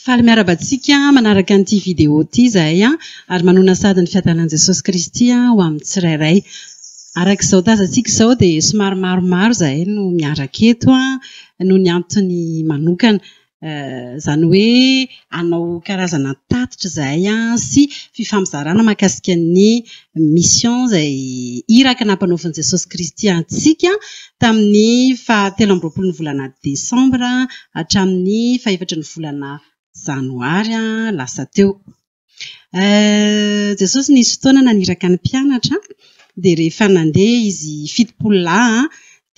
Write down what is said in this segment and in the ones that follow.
Faly miarahaba antsika manaraka an'ity vidéo ity izahay ary manoana sahady ny fiadanan'i Jesosy Kristy ho amin'ny tsirairay. Araka izao tazantsika izao dia somary maromaro izahay no miaraka eto noho ny antony manokana. Izany hoe hanao karazana tatitra izahay sy fifampizarana mahakasika ny mission izay iraka nampanaovin'i Jesosy Kristy antsika tamin'ny fahatelo amby roapolo ny volana desambra hatramin'ny fahefatry ny volana janoary lasa teo. Jesosy nisy fotoana naniraka ny mpianatra dia rehefa nandeha izy 70 lahy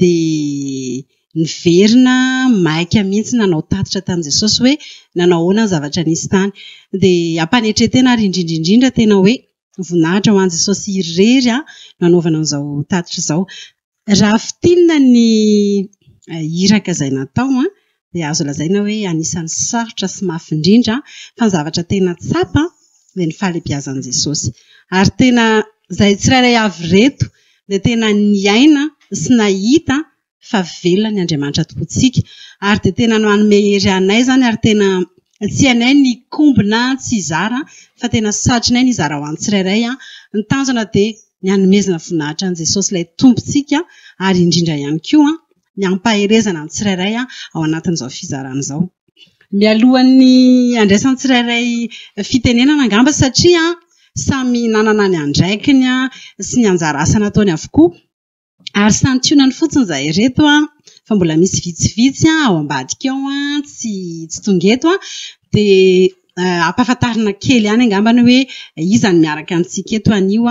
dia niverina maika mihitsy nanao tatitra tamin'i Jesosy hoe nanao ahoana ny zavatra nisy tany. Dia ampanetren-tena ary indrindra indrindra tena hoe voninahitra ho an'i Jesosy irery nanaovana an'izao tatitra izao. Raha fintinina ny iraka izay natao dia azo lazaina hoe anisan'ny sarotra sy mafy indrindra fa ny zavatra tena tsapa dia ny fahalehibiazan'i Jesosy. Ary tena izahay tsirairay avy ireto dia tena niaina sy nahita fa velona ny Andriamanitra tompontsika. Ary dia tena nanome hery anay izany ary tena tsy hainay ny hikombona tsy hizara fa tena satrinay ny hizara ho an'ny tsirairay. Ny tanjona dia ny hanomezana voninahitra an'i Jesosy ilay Tompontsika ary indrindra ihany koa ny hampaherezana ny tsirairay ao anatin'izao fizarana izao. Mialohan'ny handraisan'ny tsirairay fitenenana angamba satria samy nanana ny andraikiny sy ny anjara asa nataony avokoa ary santionany fotsiny izahay ireto fa mbola misy vitsivitsy ao ambadika ao tsy tsy tonga eto dia ampahafantarina kely ihany angamba ny hoe iza no miaraka amintsika eto anio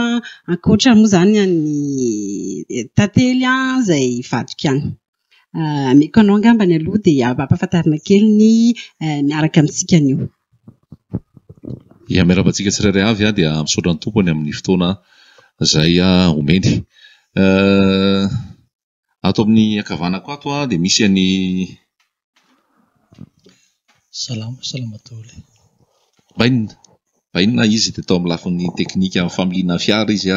ankoatra moa izany an'i Tantely izay vadiko ihany. Ameko anao angamba ny aloha dia ampahafantarina kely ny miaraka amintsika anio. Ia, miarahaba antsika tsirairay avy dia misaotra ny Tompo any amin'ny fotoana izay omeny. Ato amin'ny ankavanako ato dia misy an'i. Salama, salama daholo e. Bainina, Bainina izy dia tao amin'ny lafiny teknika amin'ny familiana fiara izy,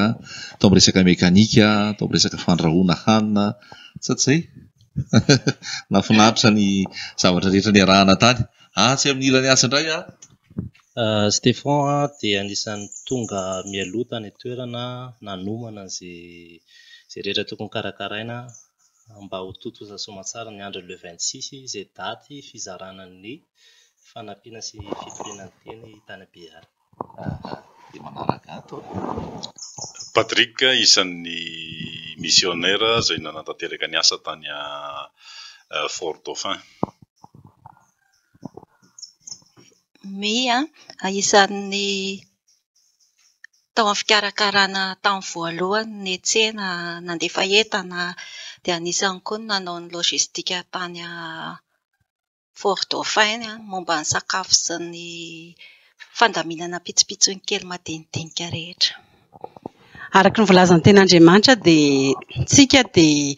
tao amin'ny resaka mekanika, tao amin'ny resaka fandrahoana hanina, sa tsy izay? Nahafinaritra ny zavatra rehetra niarahana tany. Atsy amin'ny ilany atsy indray an. Stefan dia anisan'ny tonga mialoha tany an-toerana nanomana izay izay rehetra tokony karakaraina mba ho tontosa soamantsara ny andron'ny le 26 izay daty fizarana ny fanampiana sy fitoriana ny teny tany Bihary. Dia manaraka ato. Patrick, isan'ny misionera izay nanatanteraka ny asa tany Fort Dauphin. Mia, isan'ny tao amin'ny fikarakarana tamin'ny voalohany ny tsena, nandefa entana, dia anisan'ny koa ny nanao ny lojistika tany Fort Dauphin momba ny sakafo sy ny fandaminana pitsopitsony kely madinidinika rehetra. Araka ny voalazan'ny tenin'Andriamanitra dia tsika dia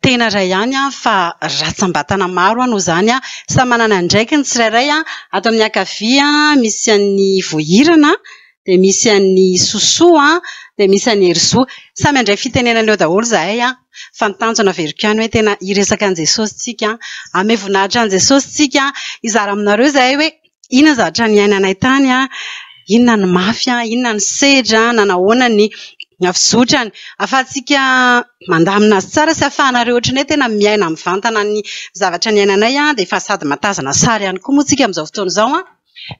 tena iray ihany fa ratsam-batana maro noho izany samy manana andraikiny ny tsirairay. Ato amin'ny ankavia misy an'i Voahirana, dia misy an'i Sosoa, dia misy an'i Herizo. Samy handray fitenenana eo daholo izahay fa ny tanjona averiko ihany hoe tena hiresaka an'i Jesosy tsika, hanome voninahitra an'i Jesosy tsika, hizara aminareo izahay hoe inona ny zavatra niainanay tany, inona ny mafy, inona ny sedra, nanahoana ny fizotrany. Ahafahantsika mandamina azy tsara sy ahafahanareo ohatran'ny hoe tena miaina mivantana ny zavatra niainanay dia efa sady mahatazana sary ihany koa moa tsika amin'izao fotoana izao.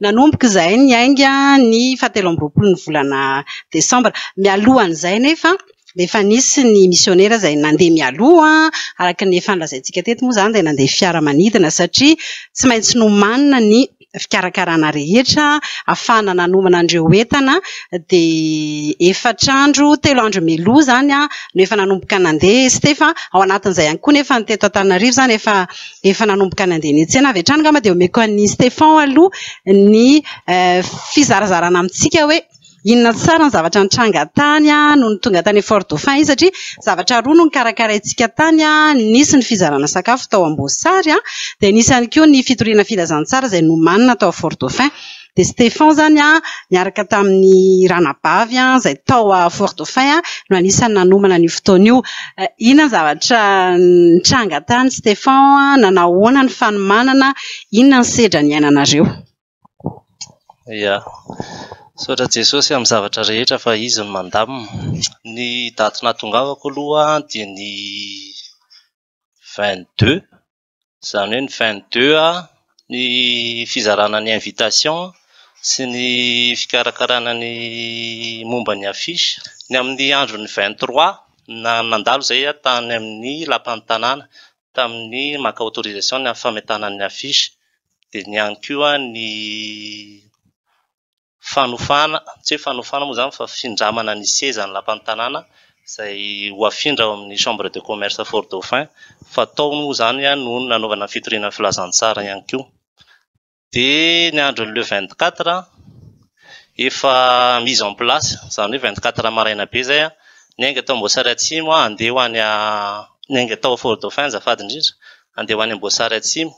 Nanomboka izahay niainga ny fahatelo amby roapolo ny volana desambra. Mialohan'izay anefa dia efa nisy ny misionera izay nandeha mialoha, araka ny efa nolazaintsika teto moa izany dia nandeha fiaramanidina satria tsy maintsy nomanina ny fikarakarana rehetra ahafahana nanomana an'ireo entana dia efatra andro, telo andro mialoha izany no efa nanomboka nandeha Stefa. Ao anatin'izay ihany koa nefa ny teto Antananarivo izany efa efa nanomboka nandeha niantsena avy hatrany angamba dia omeko an'i Stefan aloha ny fizarazarana amintsika hoe inona tsara ny zavatra nitranga tany nony tonga tany Fort Dauphin izy satria zavatra roa no nokarakaraintsika tany, nisy ny fizarana sakafo tao Amboasary dia nisy ihany koa ny fitoriana filazantsara izay nomanina tao Fort Dauphin. Dia Stéphan izany niaraka tamin'ny ranabavy izay tao Fort Dauphin no anisan'ny nanomana an'io fotoana io. Inona ny zavatra nitranga tany Stéphan? Nanao ahoana ny fanomanana? Inona ny sedra niainanareo? Ya. Misaotra Jesosy amin'ny zavatra rehetra fa Izy no mandamina. Ny daty nahatongavako aloha dia ny 22, izany hoe ny 22 ny fizarana ny invitation sy ny fikarakarana ny momba ny affiche. Ny amin'ny andron'ny 23 nandalo izay aho tany amin'ny lapan'ny tanàna tamin'ny maka autorisation ny amin'ny fametahana ny affiche. Dia ny ihany koa ny fanofana, tsy hoe fanofana moa izany fa findramana ny seza ny lapan'ny tanàna izay ho afindra ao amin'ny chambre de commerce Fort Dauphin fa tao moa izany no nanaovana ny fitoriana ny filazantsara ihany koa. Dia ny andron'ny le 24 efa mise en place, izany hoe 24 maraina be izay, niainga tao Amboasary Atsimo aho handeha ho any, niainga tao Fort Dauphin azafady indrindra, handeha ho any Amboasary Atsimo.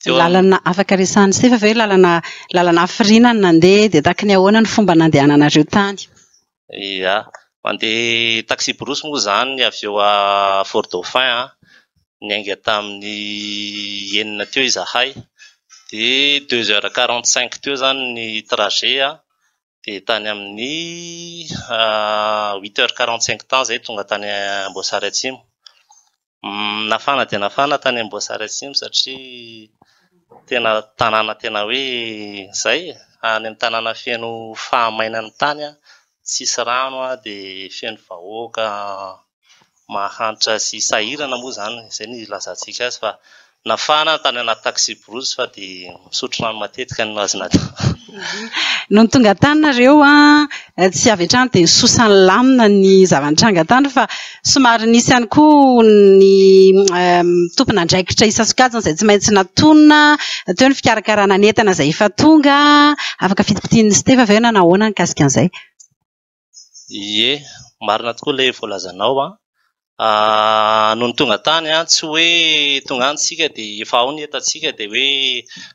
Lalana afaka resahan'i Stefa ve lalana lalana hafiriana no nandeha dia taky ny ahoana ny fomba nandehananareo tany? Ia, mandeha taxi-brousse moa izany avy eo Fort Dauphin an, niainga tamin'ny enina teo izahay, dia deux heures 45 teo izany ny trajet an, dia tany amin'ny huit heures 45 tany izahay tonga tany Amboasary Atsimo. Nafana dia nafana tany Amboasary Atsimo satria tena tanàna tena hoe izay e, any amin'ny tanàna feno fahamainan'ny tany, tsisy rano dia feno vahoaka mahantra sy sahirana moa izany, izay no ilazantsika azy fa nafana tany anaty taxi-brousse fa dia misotro rano matetika no azo natao. Nony tonga tany nareo an, tsy avy hatrany dia nisosa nilamina ny zava-nitranga tany fa somary nisy ihany koa ny tompon'andraikitra isan-tsokajiny izay tsy maintsy natonina, teo ny fikarakarana ny entana izay efa tonga, afaka fintimpintin'i Stefa ve nanao ahoana mikasika an'izay? Ie, marina tokoa ilay voalazanao an. Nony tonga tany an, tsy hoe tonga any isika dia efa ao ny entantsika dia hoe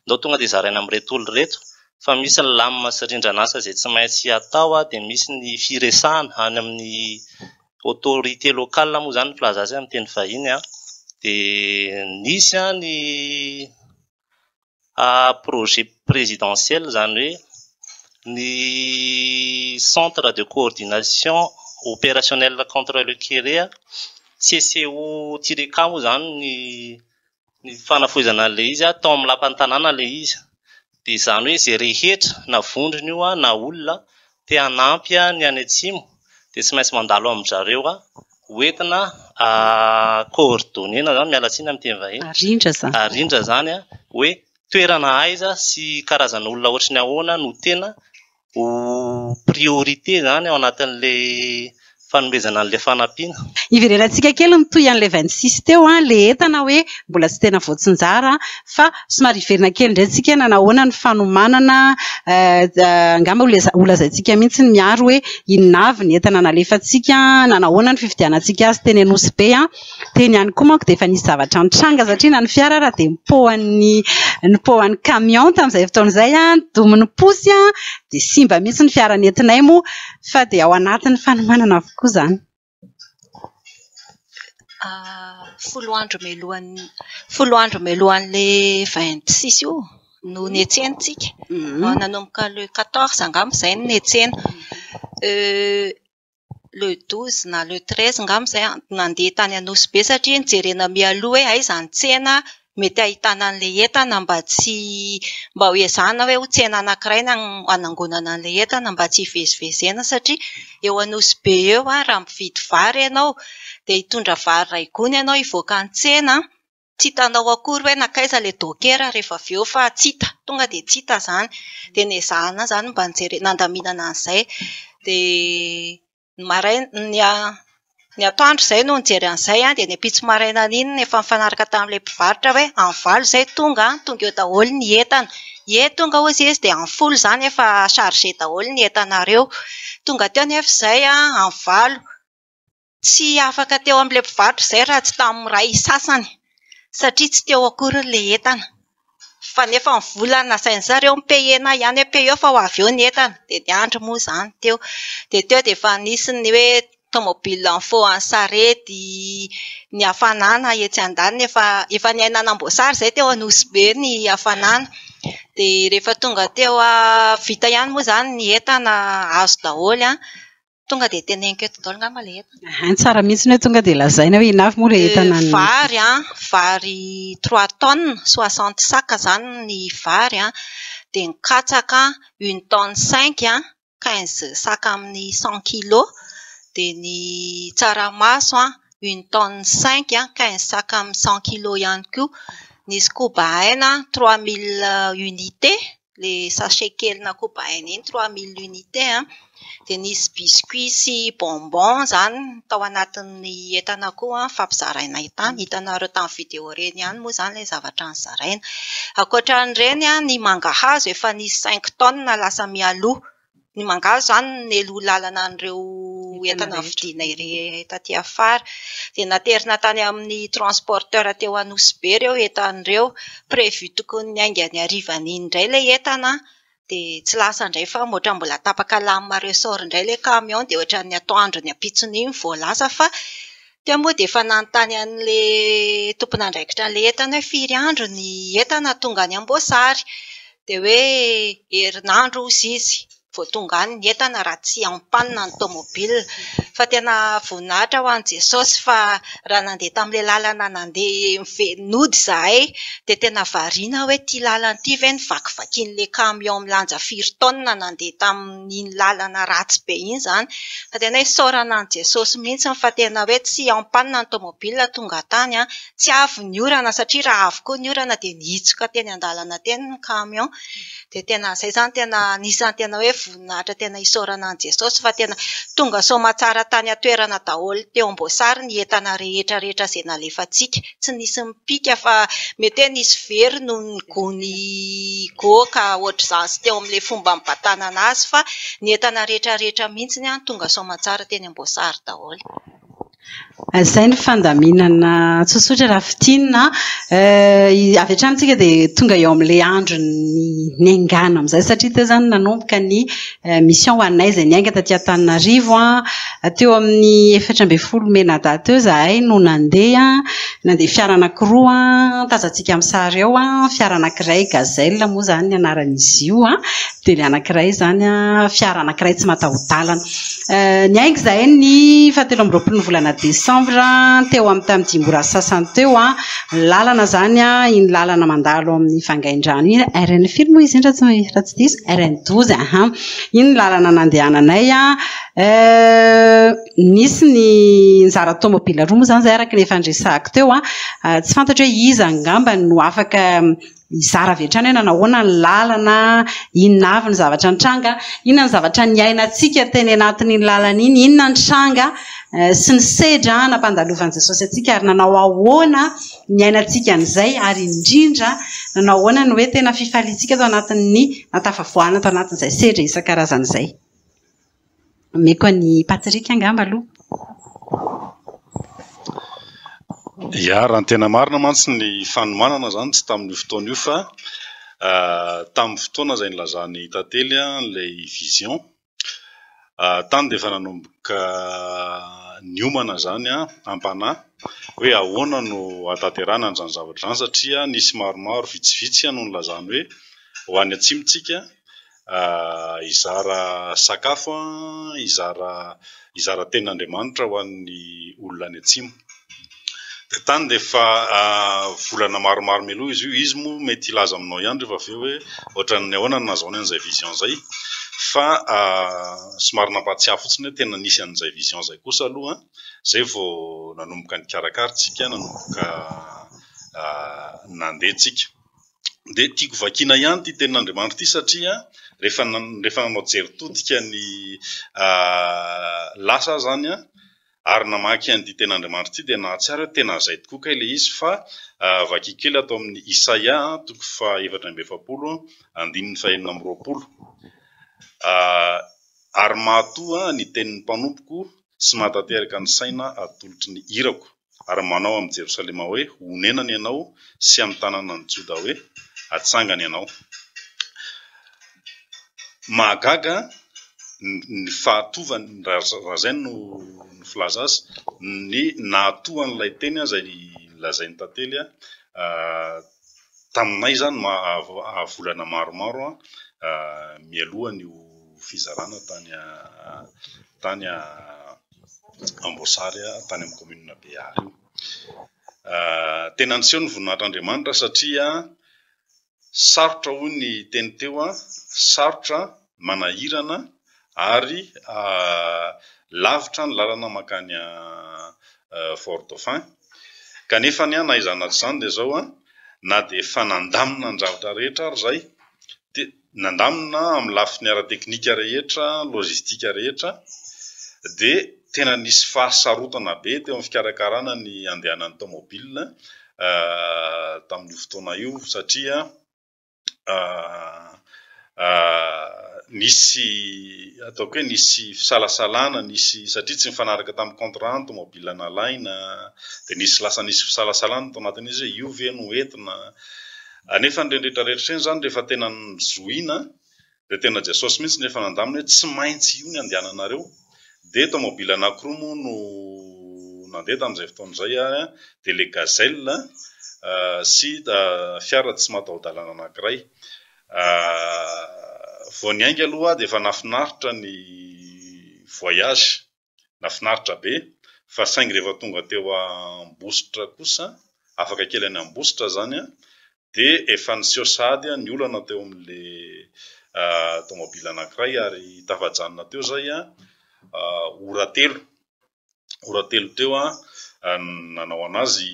ndao tonga dia zaraina amin'ireto olona ireto fa misy ny lamina sy rindran'asa izay tsy maintsy atao dia misy ny firesahana any amin'ny autorité locale moa izany ny filaza azy amin'ny teny vahiny an. Dia nisy an ny projet présidentiel izany hoe ny centre de coordination opérationnel contre le kere, CCO tiret K moa izany ny ny fanafohezana an'ilay izy tao amin'ny lapan'ny tanàna ilay izy. Dia izany hoe izay rehetra na vondrona io na olona te hanampy ny any atsimo dia tsy maintsy mandalo amin-dry zareo hoentina coordonner-na izany, miala tsiny amin'ny teny vahiny. Arindra izany. Arindra izany hoe toerana aiza sy karazana olona ohatry ny ahoana no tena ho priorité izany ao anatin'ilay fanomezana an'ilay fanampiana. Hiverenantsika kely ny toy an'ilay 26 teo, ilay entana hoe mbola tsy tena voatsinjara fa somary hiverina kely indray tsika nanao ahoana ny fanomanana, angamba holazaintsika mihitsy ny miaro hoe inona avy ny entana nalefantsika, nanao ahoana ny fividianantsika azy teny Anosibe. Teny ihany koa manko dia efa nisy zavatra nitranga satria na ny fiara ara dia nipohan'ny nipohan'ny camion tamin'izay fotoana izay, nidomin'ny posy dia simba mihitsy ny fiara nentinay moa fa dia ao anatin'ny fanomanana avokoa izany. Folo andro mialohan'ny folo andro mialohan'ilay 26 io no niantsentsika. Nanomboka le 14 angamba izay no niantsena. Le 12 na le 13 angamba izay nandeha tany Anosibe satria nijerena mialoha hoe aiza ny tsena mety ahitana an'ilay entana mba tsy mba ho ezahana hoe ho tsena anankiray no hanangonana an'ilay entana mba tsy hivezivezena satria eo Anosibe eo raha mividy vary ianao dia hitondra vary iray gony ianao hivoaka ny tsena, tsy hitanao akory hoe nankaiza ilay dôkera rehefa avy eo fa tsy hita, tonga dia tsy hita izany. Dia nezahana izany mba nijerena nandaminana an'izay. Dia ny maraina, ny ny atoandro izay no nijery an'izay dia ny ampitso marainan'iny no efa nifanaraka tamin'ilay mpivarotra hoe amin'ny valo izay tonga, tonga eo daholo ny entana. Ie, tonga hozy izy dia amin'ny folo izany efa chargé daholo ny entanareo. Tonga teo anefa izay amin'ny valo. Tsy afaka teo amin'ilay mpivarotra izay raha tsy tamin'ny iray sasany satria tsy teo akory ilay entana. Fa nefa ny vola nasain'ny zareo mi-payer-na ihany hoe payeo fa ho avy eo ny entana. Dia niandry moa izany teo. Dia teo dia efa nisy ny hoe tomobile nifoha ny sarety, ny hafanana etsy andaniny efa efa niainana Amboasary izay teo Anosibe ny hafanana. Dia rehefa tonga teo vita ihany moa izany ny entana azo daholo an. Tonga dia teneniko eto daholo angamba ilay entana. Ahaa, tsara mihitsy ny hoe tonga dia lazaina hoe inona avy moa ilay entana. Ny vary an, vary trois tonnes, soixante sacs izany ny vary an, dia ny katsaka une tonne cinq an, quinze sacs amin'ny cent kilos, dia ny tsaramaso an, une tonne cinq an, quinze sacs amin'ny cent kilos ihany koa, nisy koba aina trois mille unités, ilay sachet kelina koba aina iny 3000 unités an, dia nisy biscuits sy bonbons izany tao anatin'ny entana koa nifampizarainay tany, hitanareo tamin'ny vidéo ireny ihany moa izany ilay zavatra nozaraina. Ankoatra an'ireny an, ny mangahazo efa nisy cinq tonnes lasa mialoha. Ny mangahazo izany no nialoha lalana an'ireo entana novidiana ireo taty afara. Dia naterina tany amin'ny transporteur teo Anosibe ireo entana ireo. Prévu tokony niainga ny harivan'iny indray ilay entana dia tsy lasa indray fa ohatran'ny mbola tapaka lame ressort indray ilay camion dia ohatran'ny atoandro ny ampitson'iny vao lasa fa teo moa dia efa nanontany an'ilay tompon'andraikitra an'ilay entana hoe firy andro ny entana tonga any Amboasary. Dia hoe herinandro hozy izy vao tonga any ny entana raha tsy en panne ny tomobile. Fa tena voninahitra ho an'i Jesosy fa raha nandeha tamin'ilay lalana nandeha nody izahay dia tena variana hoe ity lalana ity ve novakivakian'ilay camion milanja firy taonina nandeha tamin'iny lalana ratsy be iny izany. Fa tena hoe isaorana an'i Jesosy mihitsy fa tena hoe tsy en panne ny tomobile tonga tany an. Tsy avy ny orana satria raha avy koa ny orana dia nihitsoka teny an-dalana teny ny camion. Dia tena izay izany tena anisan'ny tena hoe voninahitra tena isaorana an'i Jesosy fa tena tonga soamatsara tany an-toerana daholo teo Amboasary ny entana rehetra rehetra izay nalefantsika. Tsy nisy nipika fa mety hoe nisy very noho ny gony goaka ohatr'izany sy teo amin'ilay fomba nibatanana azy fa ny entana rehetra rehetra mihitsy tonga soamatsara teny Amboasary daholo. Izay ny fandaminana tsotsotra raha fintinina. Avy hatrany isika dia tonga eo amin'ilay andro niaingàna amin'izay satria teo izany nanomboka ny mission ho anay izay niainga taty Antananarivo. Teo amin'ny 14 mey teo izahay no nandeha, nandeha fiara anankiroa tazantsika amin'ny sary eo, fiara anankiray gazelle moa izany ny anaran'izy io, dia ilay anankiray izany fiara anankiray tsy mataho-dalana. Niainga izahay ny fahatelo amby roapolo ny volana desambra teo amin'ny tamin'ny dimy ora sasany teo. Ny lalana izany, iny lalana mandalo amin'ny Vangaindrano iny, RN firy moa izy iny raha tsy raha tsy diso? RN douze, aha. Iny ny lalana nandehananay. Nisy ny nizara tomobile roa moa izany izahay araka ny efa niresahako teo. Tsy fantatro hoe iza angamba no afaka hizara avy hatrany hoe nanao ahoana ny lalana, inona avy ny zavatra nitranga, inona ny zavatra niainantsika teny anatin'iny lalana iny, inona ny tranga sy ny sedra nampandalovan'i Jesosy antsika ary nanao ahoana niainantsika an'izay ary indrindra nanao ahoana ny hoe tena fifaliantsika tao anatin'ny nahatafavoahana tao anatin'izay sedra isan-karazany izay. Omeko an'i Patrick angamba aloha. Ya, raha ny tena marina mantsy ny fanomanana izany tsy tamin'io fotoana io fa tamin'ny fotoana izay nilazan'i Tantely an'ilay vision. Tany dia efa nanomboka niomana izany am-panahy hoe ahoana no hahatanterahana an'izany zavatra izany satria nisy maromaro vitsivitsy no nilazany hoe ho any atsimo tsika hizara sakafo, hizara hizara tenin'Andriamanitra ho an'ny olona any atsimo. Dia tany dia efa volana maromaro mialoha izy io, izy moa mety hilaza aminao ihany rehefa avy eo hoe ohatran'ny ahoana no nahazahoany an'izay vision izay, fa somary nampahatsiahy fotsiny hoe tena nisy an'izay vision izay kosa aloha, izay vao nanomboka nikarakara isika, nanomboka nandeha isika. Dia tiako vakiana ihany ity tenin'Andriamanitra ity satria rehefa rehefa nanao jery todika ny lasa aho izany an, ary namaky an'ity tenin'Andriamanitra ity dia nahatsiaro hoe tena izay tokoa kay ilay izy fa vakiko kely ato amin'ny Isaia toko faha 44 andininy faha 26. Ary mahatoa ny tenin'ny mpanompoko sy mahatanteraka ny saina atolotry ny irako. ary manao amin'i Jerosalema hoe, Honenana ianao, sy amin'ny tanànan'i Joda hoe, Hatsangany ianao. Mahagaga ny fahatovany, raha izay no filaza azy, ny nahatohan'ilay teny izay lazain'i Tantely taminay izany volana maromaro mialoha an'io fizarana tany tany Amboasary tany amin'ny commune Behary io. Tena niseho ny voninahitr'Andriamanitra satria Sarotra hoy ny teny teo, sarotra, manahirana ary lavitra ny lalana mankany Fort Dauphin. Kanefa na izany na tsy izany dia izao, na dia efa nandamina ny zavatra rehetra ary izay, dia nandamina amin'ny lafiny ara-teknika rehetra, lojistika rehetra, dia tena nisy fahasarotana be teo amin'ny fikarakarana ny handehanan'ny taomobilina tamin'io fotoana io satria nisy ataoko hoe nisy fisalasalana, nisy satria tsy nifanaraka tamin'ny contrat ny tomobile nalaina dia nisy lasa nisy fisalasalana tao anatin'izy hoe io ve no entina, anefa ireny rehetra rehetra ireny izany rehefa tena nozohiana Dia tena Jesosy mihitsy no efa nandamina hoe tsy maintsy io ny andehananareo. Dia tomobile anankiroa moa no nandeha tamin'izay fotoana izay ary dia ilay gazelle sy fiara tsy mataho-dalana anankiray. Vao niainga aloha dia efa nahafinaritra ny voyage, nahafinaritra be fa saingy rehefa tonga teo Ambositra kosa, afaka kely an'i Ambositra izany dia efa niseho sahady ny olana teo amin'ilay tomobile anankiray ary tafajanona teo izay ora telo, ora telo teo nanao an'azy,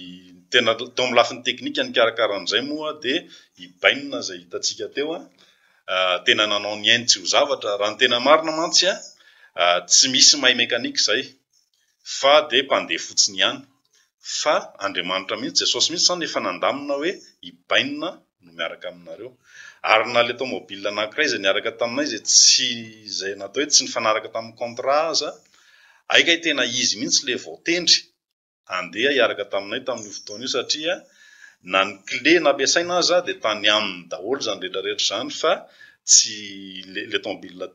tena teo amin'ny lafiny teknika nikarakara an'izay moa dia i Bainina izay hitantsika teo, tena nanao ny ainy tsy ho zavatra, raha ny tena marina mantsy tsy misy mahay mekanika izay fa dia mpandeha fotsiny ihany. Fa Andriamanitra mihitsy, Jesosy mihitsy izany efa nandamina hoe i Bainina no miaraka aminareo. Ary na ilay tomobile anankiray izay niaraka taminay izay tsy izay natao hoe tsy nifanaraka tamin'ny contrat aza, hay kay tena izy mihitsy ilay voatendry handeha hiaraka taminay tamin'io fotoana io satria na ny clé nampiasaina aza dia tany aminy daholo izany rehetra rehetra izany fa tsy ilay tomobile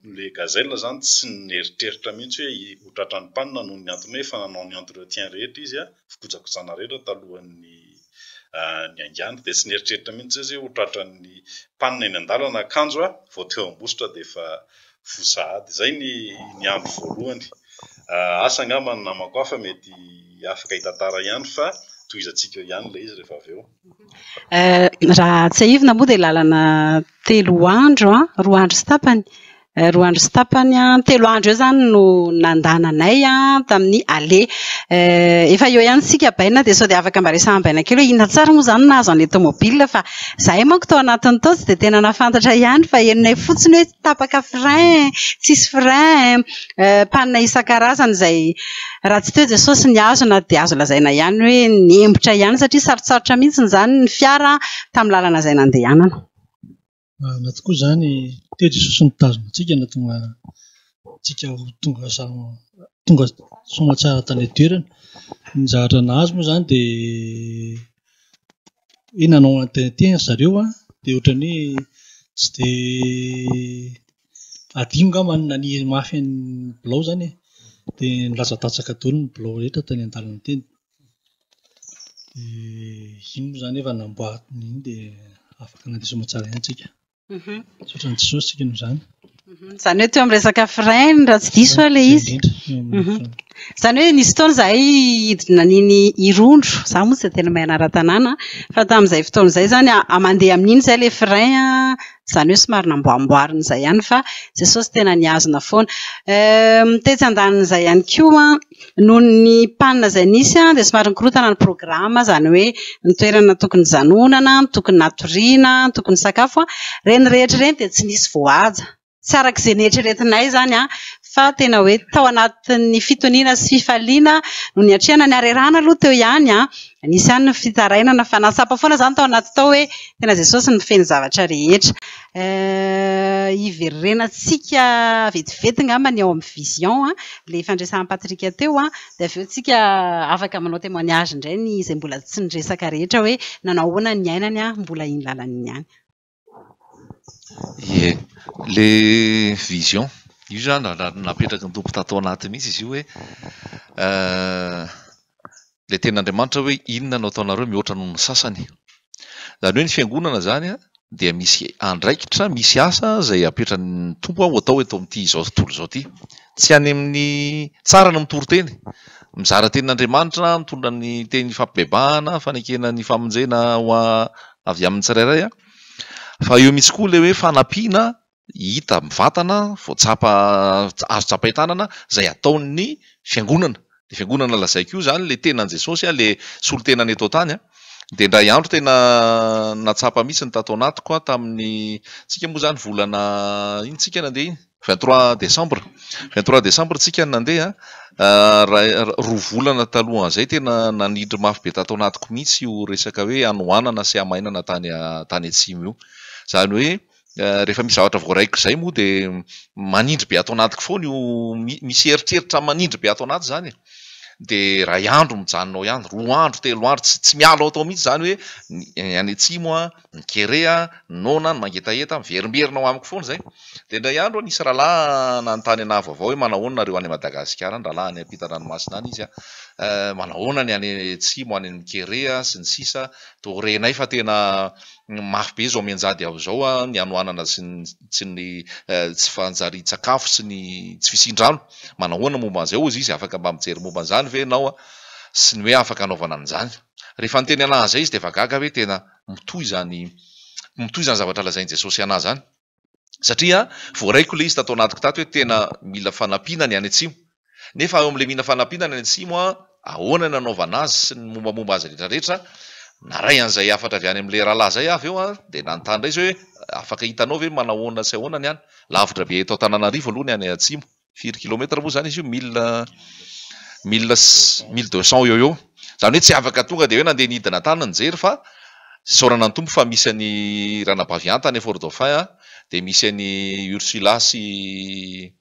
ilay gazelle izany tsy nieritreritra mihitsy hoe ho tratran'ny panne noho ny antony hoe efa nanao ny entretien rehetra izy, fikojakojana rehetra talohan'ny niaingàny dia tsy nieritreritra mihitsy izy hoe ho tratran'ny panne eny an-dalana kanjo vao teo Ambositra dia efa voa sahady. Izay ny ny andro voalohany. Asa angamba ny namako hafa mety afaka hitantara ihany fa tohizantsika eo ihany ilay izy rehefa avy eo. Raha tsiahivina moa dia lalana telo andro, roa andro sy tapany, roa andro sy tapany, telo andro eo izany no nandananay tamin'ny aller. Efa eo ihany isika Baina dia sao dia afaka mba resahana Baina kely hoe inona tsara moa izany no nahazo an'ilay tomobile fa izahay manko tao anatin'ny tao tsy dia tena nahafantatra ihany fa henonay fotsiny hoe tapaka frein, tsisy frein, panne isan-karazany izay raha tsy teo Jesosy nihazona dia azo lazaina ihany hoe niembotra ihany satria sarotsarotra mihitsy izany ny fiara tamin'ny lalana izay nandehanana. Marina tokoa izany, teo Jesosy nitazona antsika nahatonga antsika ho tonga tonga soamantsara tany an-toerana. Ny zavatra nahazo moa izany dia hoe nanao entretien ry zareo an, dia ohatran'ny hoe tsy dia adino angamba ny naniry mafy an'ny bilao izany e. Dia nilatsadatsaka daholo ny bilao rehetra teny an-dalana teny. Dia iny moa izany efa namboarina iny dia afaka nandeha soamantsara ihany tsika. Misaotra an'i Jesosy isika noho izany. Izany hoe teo amin'ny resaka frein raha tsy diso aho ilay izy. Izany hoe nisy fotoana izahay hidina an'iny Irondro, izaho moa tsy dia tena mahay anaran-tanàna, fa tamin'izay fotoana izay izany mandeha amin'iny izay ilay frein, izany hoe somary namboamboarina izay ihany fa Jesosy tena nihazona foana. Tetsy andanin'izay ihany koa, Noho ny panne izay nisy dia somary nikorontana ny programa, izany hoe ny toerana tokony hijanonana, ny tokony hatoriana, ny tokony hisakafo. Ireny rehetra ireny dia tsy nisy voahaja. Tsy araka izay neritreretinay izany. Fa tena hoe tao anatin'ny fitoniana sy fifaliana no niatrehana ny harerahana aloha teo ihany an. Nisy ihany ny fitarainana fa nahatsapa foana izany tao anaty tao hoe tena Jesosy no mifehy ny zavatra rehetra. Hiverenantsika vetivety angamba ny ao amin'ny vision an, ilay fandresahan'i Patrick teo an, dia avy eo tsika afaka manao témoignage indray ny izay mbola tsy niresaka rehetra hoe nanao ahoana ny niainany an, mbola iny lalana iny ihany. Ie, ilay vision, io izany napetraky ny Tompo tato anaty mihitsy izy io hoe ilay tenin'Andriamanitra hoe inona no ataonareo mihoatra noho ny sasany. Izany hoe ny fiangonana izany an, dia misy andraikitra, misy asa izay apetran'ny Tompo ho atao eto amin'ity izao tontolo izao ity. Tsy any amin'ny, tsara ny mitory teny, mizara tenin'Andriamanitra, mitondra ny teny fampibebahana, fanekena ny famonjena ho avy amin'ny tsirairay an, fa eo mihitsy koa ilay hoe fanampiana hita mivantana, voatsapa, azo tsapain-tanana izay ataon'ny fiangonana. Ilay fiangonana lazaiko io izany ilay tenan'i Jesosy, ilay solontenany eto an-tany. Dia indray andro tena nahatsapa mihitsy ny tato anatiko aho tamin'ny, tsika moa izany volana ino tsika nandeha iny? 23 décembre. 23 décembre tsika no nandeha, raha roa volana talohan'izay tena nanindry mafy be tato anatiko mihitsy io resaka hoe hanoanana sy hamainana tany tany atsimo io. Izany hoe Rehefa misy zavatra voaraiko izay moa dia manindry be ato anatiko foana io, misy eritreritra manindry be ato anaty izany e. Dia iray andro mijanona ao ihany, roa andro, telo andro, tsy tsy miala ao tao mihitsy izany hoe ny any atsimo an, ny kere an, ny noana, ny mangetaheta, miverimberina ao amiko foana izay. Dia indray andro aho nisy rahalahy nanontany anah vaovao hoe manao ahoana nareo any Madagasikara any, rahalahy any ampitan-dranomasina any izy an, manao ahoana ny any atsimo any amin'ny kere sy ny sisa, toa renay fa tena Mafy be izao mianjady ao izao ny hanoanana sy ny sy ny tsy fanjarian-tsakafo sy ny tsy fisian-drano. Manahoana momba an'izay hozy izy, afaka mba mijery momba an'izany ve ianao sy ny hoe afaka anaovana an'izany. Rehefa niteny anah an'izay izy dia efa gaga hoe tena mitohy izany mitohy izany zavatra lazain'i Jesosy anah izany. Satria voaraiko ilay izy tato anatiko tato hoe tena mila fanampiana ny any atsimo. Nefa eo amin'ilay mila fanampiana ny any atsimo an, ahoana ny hanaovana azy sy ny mombamomba azy rehetra rehetra. Naray an'izay hafatra avy any amin'ilay rahalahy izay aho avy eo an, dia nanontany indray izy hoe afaka hitanao ve manahoana sy ahoana ny any. Lavitra be eto Antananarivo aloha ny any atsimo. Firy kilomètre moa izany izy io? Mille, mille, mille deux cent eo ho eo. Izany hoe tsy afaka tonga dia hoe nandeha nidina tany nijery fa isaorana ny Tompo fa misy an'i Ranabavy Anta any Fort Dauphin an, dia misy an'i Ursula sy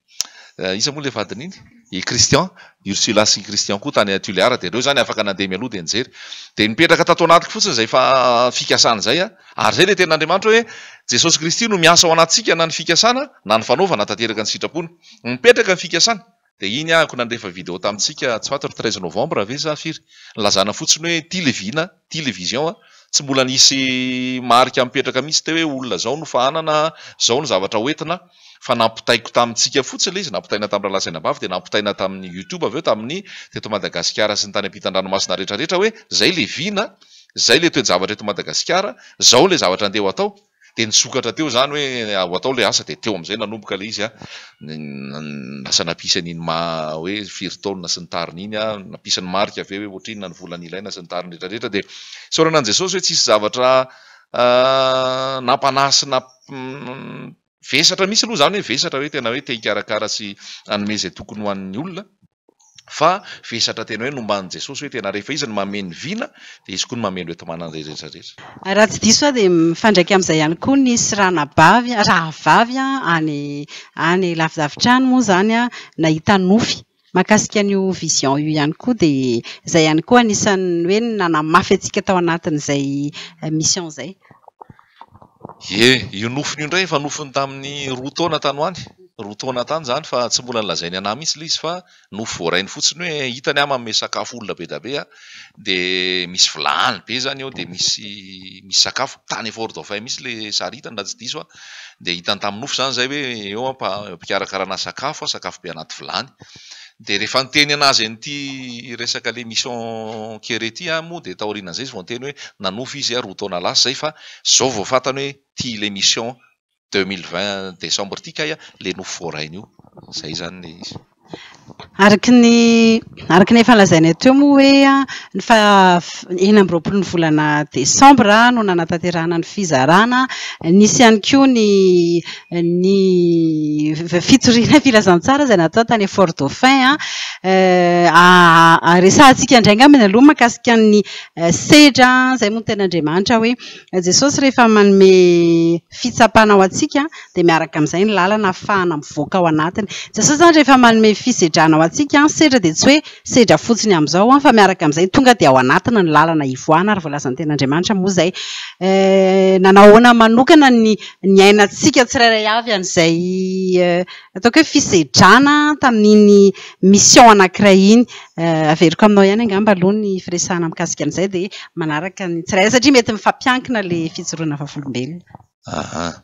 iza moa ilay vadiny iny? I Christian, Ursula sy Christian koa tany Tuléar dia ireo izany afaka nandeha mialoha dia nijery. Dia nipetraka tato anatiko fotsiny izay fa fikasana izay an. Ary izay ilay tenin'Andriamanitra hoe Jesosy Kristy no miasa ao anatintsika na ny fikasana na ny fanaovana tanteraka ny sitrapony. Mipetraka ny fikasana. Dia iny ahako nandefa video tamintsika tsy fantatro 13 novembre ve sa firy? Nilazana fotsiny hoe ity le vina, ity le vision a. Tsy mbola nisy marika mipetraka mihitsy teo hoe olona zao no fahanana, zao no zavatra hoentina fa nampitaiko tamintsika fotsiny ilay izy, nampitaina tamin'ny rahalahy sy anabavy dia nampitaina tamin'ny youtube avy eo tamin'ny teto Madagasikara sy ny tany ampitan-dranomasina rehetra rehetra hoe zay le vina, zay le toe-javatra eto Madagasikara, zao le zavatra andeha ho atao. Dia nisokatra teo izany hoe ho atao ilay asa dia teo amin'izay nanomboka ilay izy an, lasa nampisy an'iny maha hoe firy taonina sy ny tariny iny an, nampisy ny marika avy eo hoe ohatrinona ny vola nilaina sy ny tariny rehetra rehetra dia isaorana an'i Jesosy hoe tsisy zavatra nampanahy sy vesatra mihitsy aloha izany hoe vesatra hoe tena hoe te hikarakara sy hanome izay tokony ho an'ny olona. Fa vesatra tena hoe nomban'i Jesosy hoe tena rehefa Izy no mameno vina dia Izy koa no mameno enti-manana rehetra rehetra. Raha tsy diso aho dia mifandraika amin'izay ihany koa nisy ranabavy, rahavavy any any lavidavitra any moa izany nahita nofy mahakasika an'io vision io ihany koa dia izay ihany koa anisan'ny hoe nanamafy antsika tao anatin'izay mission izay. Ie, io nofiny io indray efa nofiny tamin'ny roa taona tany ho any, roa taona tany izany fa tsy mbola nolazainy an'ahy mihitsy ilay izy fa nofy voarainy fotsiny hoe hitany aho manome sakafo olona be dia be an, dia misy vilany be izany eo dia misy misy sakafo, tany Fort Dauphin mihitsy ilay sary hitany raha tsy diso aho, dia hitany tamin'ny nofy izany izay hoe eo aho am-pikarakarana sakafo, sakafo be anaty vilany. Dia rehefa niteny an'azy an'ity resaka le mission kere ity aho moa dia taorianan'izay izy vao niteny hoe nanofy izy roa taona lasa izay fa izao vao fantany hoe ity le mission 2020 décembre ity kay le nofy voarainy io. Izay izany le izy. Araka ny araka ny efa nolazainay teo moa hoe ny faha 26 ny volana desambra no nanatanterahana ny fizarana. Nisy ihany koa ny ny fitoriana filazantsara izay natao tany Fort Dauphin. Resahantsika indray angamba aloha mahakasika ny sedra izay moa no tenin'Andriamanitra hoe Jesosy rehefa manome fitsapana ho antsika dia miaraka amin'izay ny lalana ahafahana mivoaka ao anatiny. Jesosy izany rehefa manome fisedrana ho antsika, sedra dia tsy hoe sedra fotsiny amin'izao fa miaraka amin'izay tonga dia ao anatiny ny lalana hivoahana ary voalazan'ny tenin'Andriamanitra moa izay. Nanao ahoana manokana ny niainantsika tsirairay avy an'izay ataoko hoe fisedrana tamin'iny mission anankiray iny. Averiko aminao ihany angamba aloha ny firesahana mikasika an'izay dia manaraka ny tsirairay satria mety mifampiankina ilay fijoroana vavolombelona. Aha.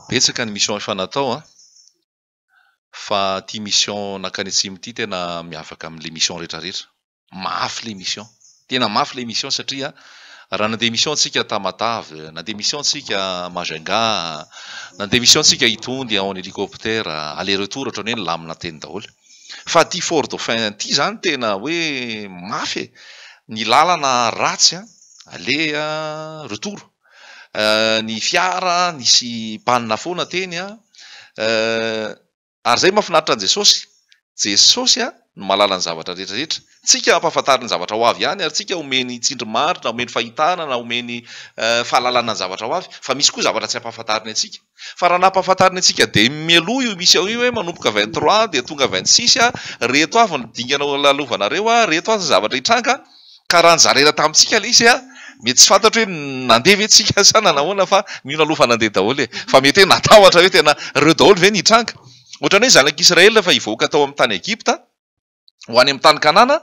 Betsaka ny mission efa natao an! Fa ity mission nankany atsimo ity tena miavaka amin'ilay mission rehetra rehetra. Mafy ilay mission. Tena mafy ilay mission satria raha nandeha mission tsika Tamatave, nandeha mission tsika Majunga, nandeha mission tsika Itondy en hélicoptère, aller retour ohatran'ny hoe nilamina teny daholo. Fa ity Fort Dauphin ity izany tena hoe mafy e! Ny lalana ratsy an, aller retour. Ny fiara nisy panne foana teny an, Ary izay mahafinaritra an'i Jesosy. Jesosy no mahalala ny zavatra rehetra rehetra. Tsika ampahafantariny ny zavatra ho avy ihany ary tsika omeny tsindrimandry na omeny fahitana na omeny fahalalana ny zavatra ho avy. Fa misy koa zavatra tsy ampahafantariny antsika. Fa raha nampahafantariny antsika dia mialoha io mission io hoe manomboka 23 dia tonga 26, reto avy ny dingana ho lalovanareo, reto avy ny zavatra hitranga. Ka raha nizaraina tamintsika ilay izy an, mety tsy fantatro hoe nandeha ve tsika sa nanahoana fa mino aloha fa nandeha daholo e. Fa mety hoe natahotra hoe tena ireo daholo ve ny hitranga. Ohatran'ny hoe zanak'Israely rehefa hivoaka tao amin'ny tany Egypta ho any amin'ny tany Kanana,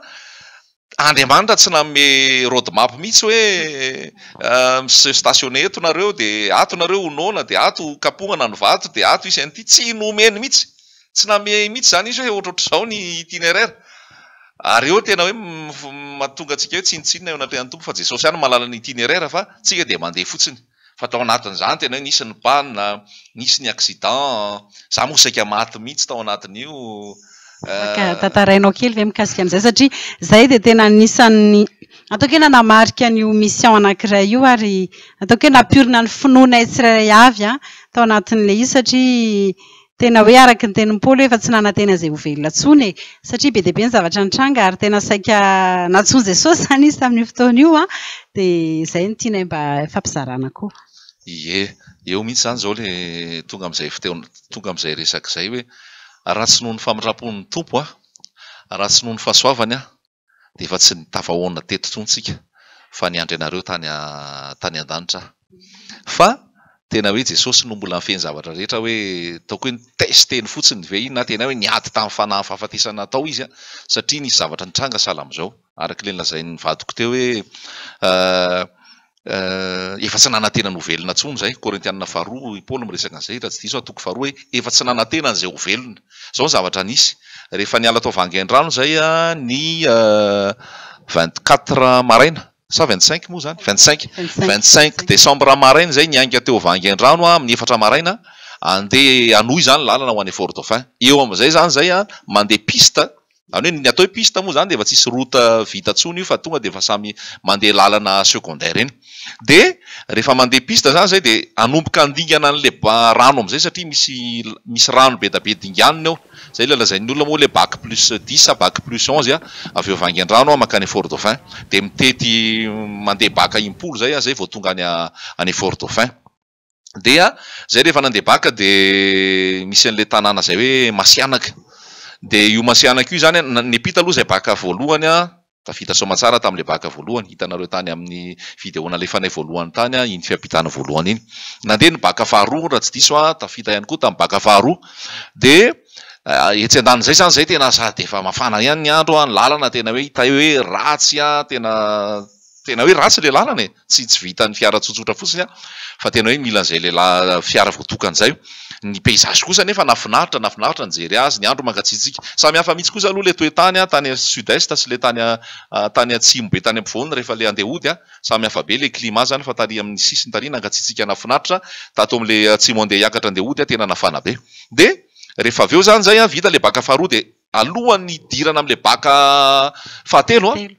Andriamanitra tsy nanome road map mihitsy hoe mi-se stationner eto nareo dia ato nareo ho noana dia ato ho kapohana ny vato dia ato hisy an'ity, tsy nomeny mihitsy. Tsy nanome mihitsy izany izy hoe ohatrohatr'izao ny itinéraire. Ary eo tena hoe mahatonga antsika hoe tsinontsinona eo anatrehan'ny Tompo fa Jesosy ihany no mahalala ny itinéraire fa tsika dia mandeha fotsiny. Fa tao anatin'izany tena hoe nisy ny panne, nisy ny accident, za moa saika maty mihitsy tao anatin'io. Afaka tantarainao kely ve mikasika an'izay satria izay dia tena anisan'ny ataoko hoe nanamarika an'io mission anankiray io ary ataoko hoe nampiorina ny finoanay tsirairay avy tao anatin'ilay izy satria Tena hoe araka ny tenin'i Paoly hoe efa tsy nanantena izay ho velona intsony e! Satria be dia be ny zavatra nitranga ary tena saika nantsoin'i Jesosy izany izy tamin'io fotoana io an! Dia izay no tianay mba hifampizarana koa. Ie, eo mihitsy izany izao ilay tonga amin'izay fotoana, tonga amin'izay resaka izay hoe raha tsy noho ny famindram-pon'ny Tompo aho, raha tsy noho ny fahasoavany aho, dia efa tsy nitafahoana teto intsony tsika fa niandry anareo tany tany an-danitra aho. Fa tena hoe Jesosy no mbola nifehy ny zavatra rehetra hoe ataoko hoe ni-tester-ny fotsiny ve iny na tena hoe niady tamin'ny fanahin'ny fahafatesana tao izy satria nisy zavatra nitranga sahala amin'izao. Araka ilay nolazain'ny vadiko teo hoe Efa tsy nanantena ny ho velona intsony izay. Korintiana faharoa, i Paoly miresaka an'izay, raha tsy diso aho, toko faharoa hoe efa tsy nanantena an'izay ho velona. Izao ny zavatra nisy, rehefa niala tao Vangaindrano izay ny 24 maraina, sa 25 moa izany? 25, 25 décembre maraina izay niainga teo Vangaindrano amin'ny efatra maraina, andeha hanohy izany lalana ho any Fort Dauphin. Eo amin'izay izany izay mandeha piste Izany hoe ny atao hoe piste moa izany dia efa tsisy route vita intsony io fa tonga dia efa samy mandeha lalana secondaire eny. Dia rehefa mandeha piste izany izay dia hanomboka handingana an'ilay rano amin'izay satria misy misy rano be dia be dinganina eo. Izay ilay lazain'ny olona moa ilay bac plus dix sa bac plus onze avy eo Vangaindrano mankany Fort Dauphin. Dia mitety mandeha bac impolo izay izay vao tonga any any Fort Dauphin. Dia zay rehefa nandeha baka dia misy an'ilay tanàna izay hoe Masianaka. Dia io Masianaka io izany an, niampita aloha izay baka voalohany an, tafita soamatsara tamin'ilay baka voalohany, hitanareo tany amin'ny vidéo nalefanay voalohany tany an, iny fiampitana voalohany iny. Nandeha ny baka faharoa raha tsy diso aho, tafita ihany koa tamin'ny baka faharoa. Dia etsy andanin'izay izany izay tena sady efa mafana ihany ny andro an, ny lalana tena hoe hita hoe ratsy an, tena Tena hoe ratsy ilay lalana e! Tsy tsy vitan'ny fiara tsotsotra fotsiny an, fa tena hoe mila an'izay lehilahy fiara voatokana izay. Ny paysage kosa anefa nahafinaritra, nahafinaritra nijery azy, ny andro mangatsiatsiaka. Samy hafa mihitsy kosa aloha ilay toe-tany an, tany sud est sy ilay tany tany atsimo be tany ampovoany rehefa ilay handeha hody an, samy hafa be ilay climat izany fa tary amin'ny sisiny tary nangatsiatsiaka nahafinaritra, tato amin'ilay atsimo handeha hiakatra handeha hody an, tena nafana be. Dia rehefa avy eo izany izay an, vita ilay bac faharoa dia. Alohan'ny hidirana amin'ilay bac fahatelo an,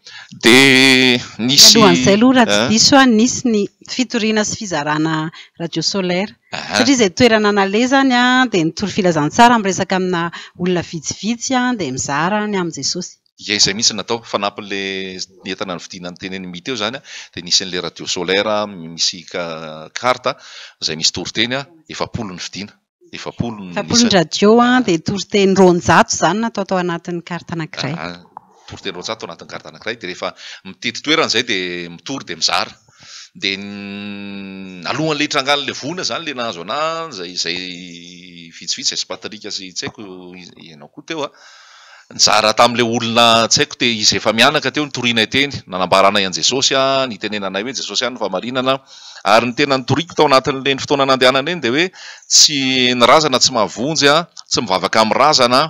dia nisy. Alohan'izay aloha raha tsy diso aho, nisy ny fitoriana sy fizarana radio solaire. Satria izay toerana naleha izany an, dia nitory filazantsara miresaka amina olona vitsivitsy an, dia mizara ny amin'i Jesosy. Ie, izay mihitsy no natao. Fanampin'ilay entana novidiana notenenin'i Mi teo izany an, dia nisy an'ilay radio solaire misy carte izay misy toriteny 40 novidiana. 40 ny 40 ny radio an, dia toriteny 200 izany natao tao anatin'ny carte anankiray. Toriteny 200 tao anatin'ny carte anankiray, dia rehefa mitety toerana izay dia mitory dia mizara. Dia alohan'ilay hitrangan'ilay voina izany ilay nahazo anà, izay izay vitsivitsy, izay sy Patrick sy tsy haiko ianao koa teo an, Nizara tamin'ilay olona tsy haiko te izy efa mianaka teo nitorianay teny, nanambaranay an'i Jesosy, nitenenanay hoe Jesosy ihany no fahamarinana, ary ny tena nitoriako tao anatin'ireny fotoana nandehanana ireny dia hoe tsy ny razana tsy mahavonjy, tsy mivavaka amin'ny razana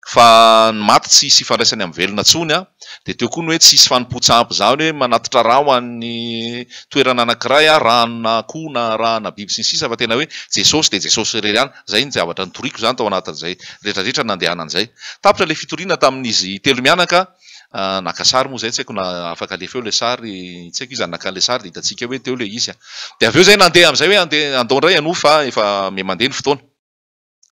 fa ny maty tsy hisy ifandraisany amin'ny velona intsony, dia teo koa ny hoe tsy hisy fanompoan-tsampy izany hoe manatitra rà ho an'ny toerana anankiray, rà-na akoho na rà-na biby sy ny sisa fa tena hoe Jesosy dia Jesosy irery ihany. Izay ny zavatra nitoriako izany tao anatin'izay rehetrarehetra nandehanana izay. Tapitra ilay fitoriana tamin'izy telo mianaka, naka sary moa izay, tsy haiko na afaka alefa eo ilay sary, tsy haiko iza no naka an'ilay sary dia hitantsika hoe teo ilay izy. Dia avy eo izay nandeha amin'izay hoe andeha andao indray hanohy fa efa miha-mandeha ny fotoana.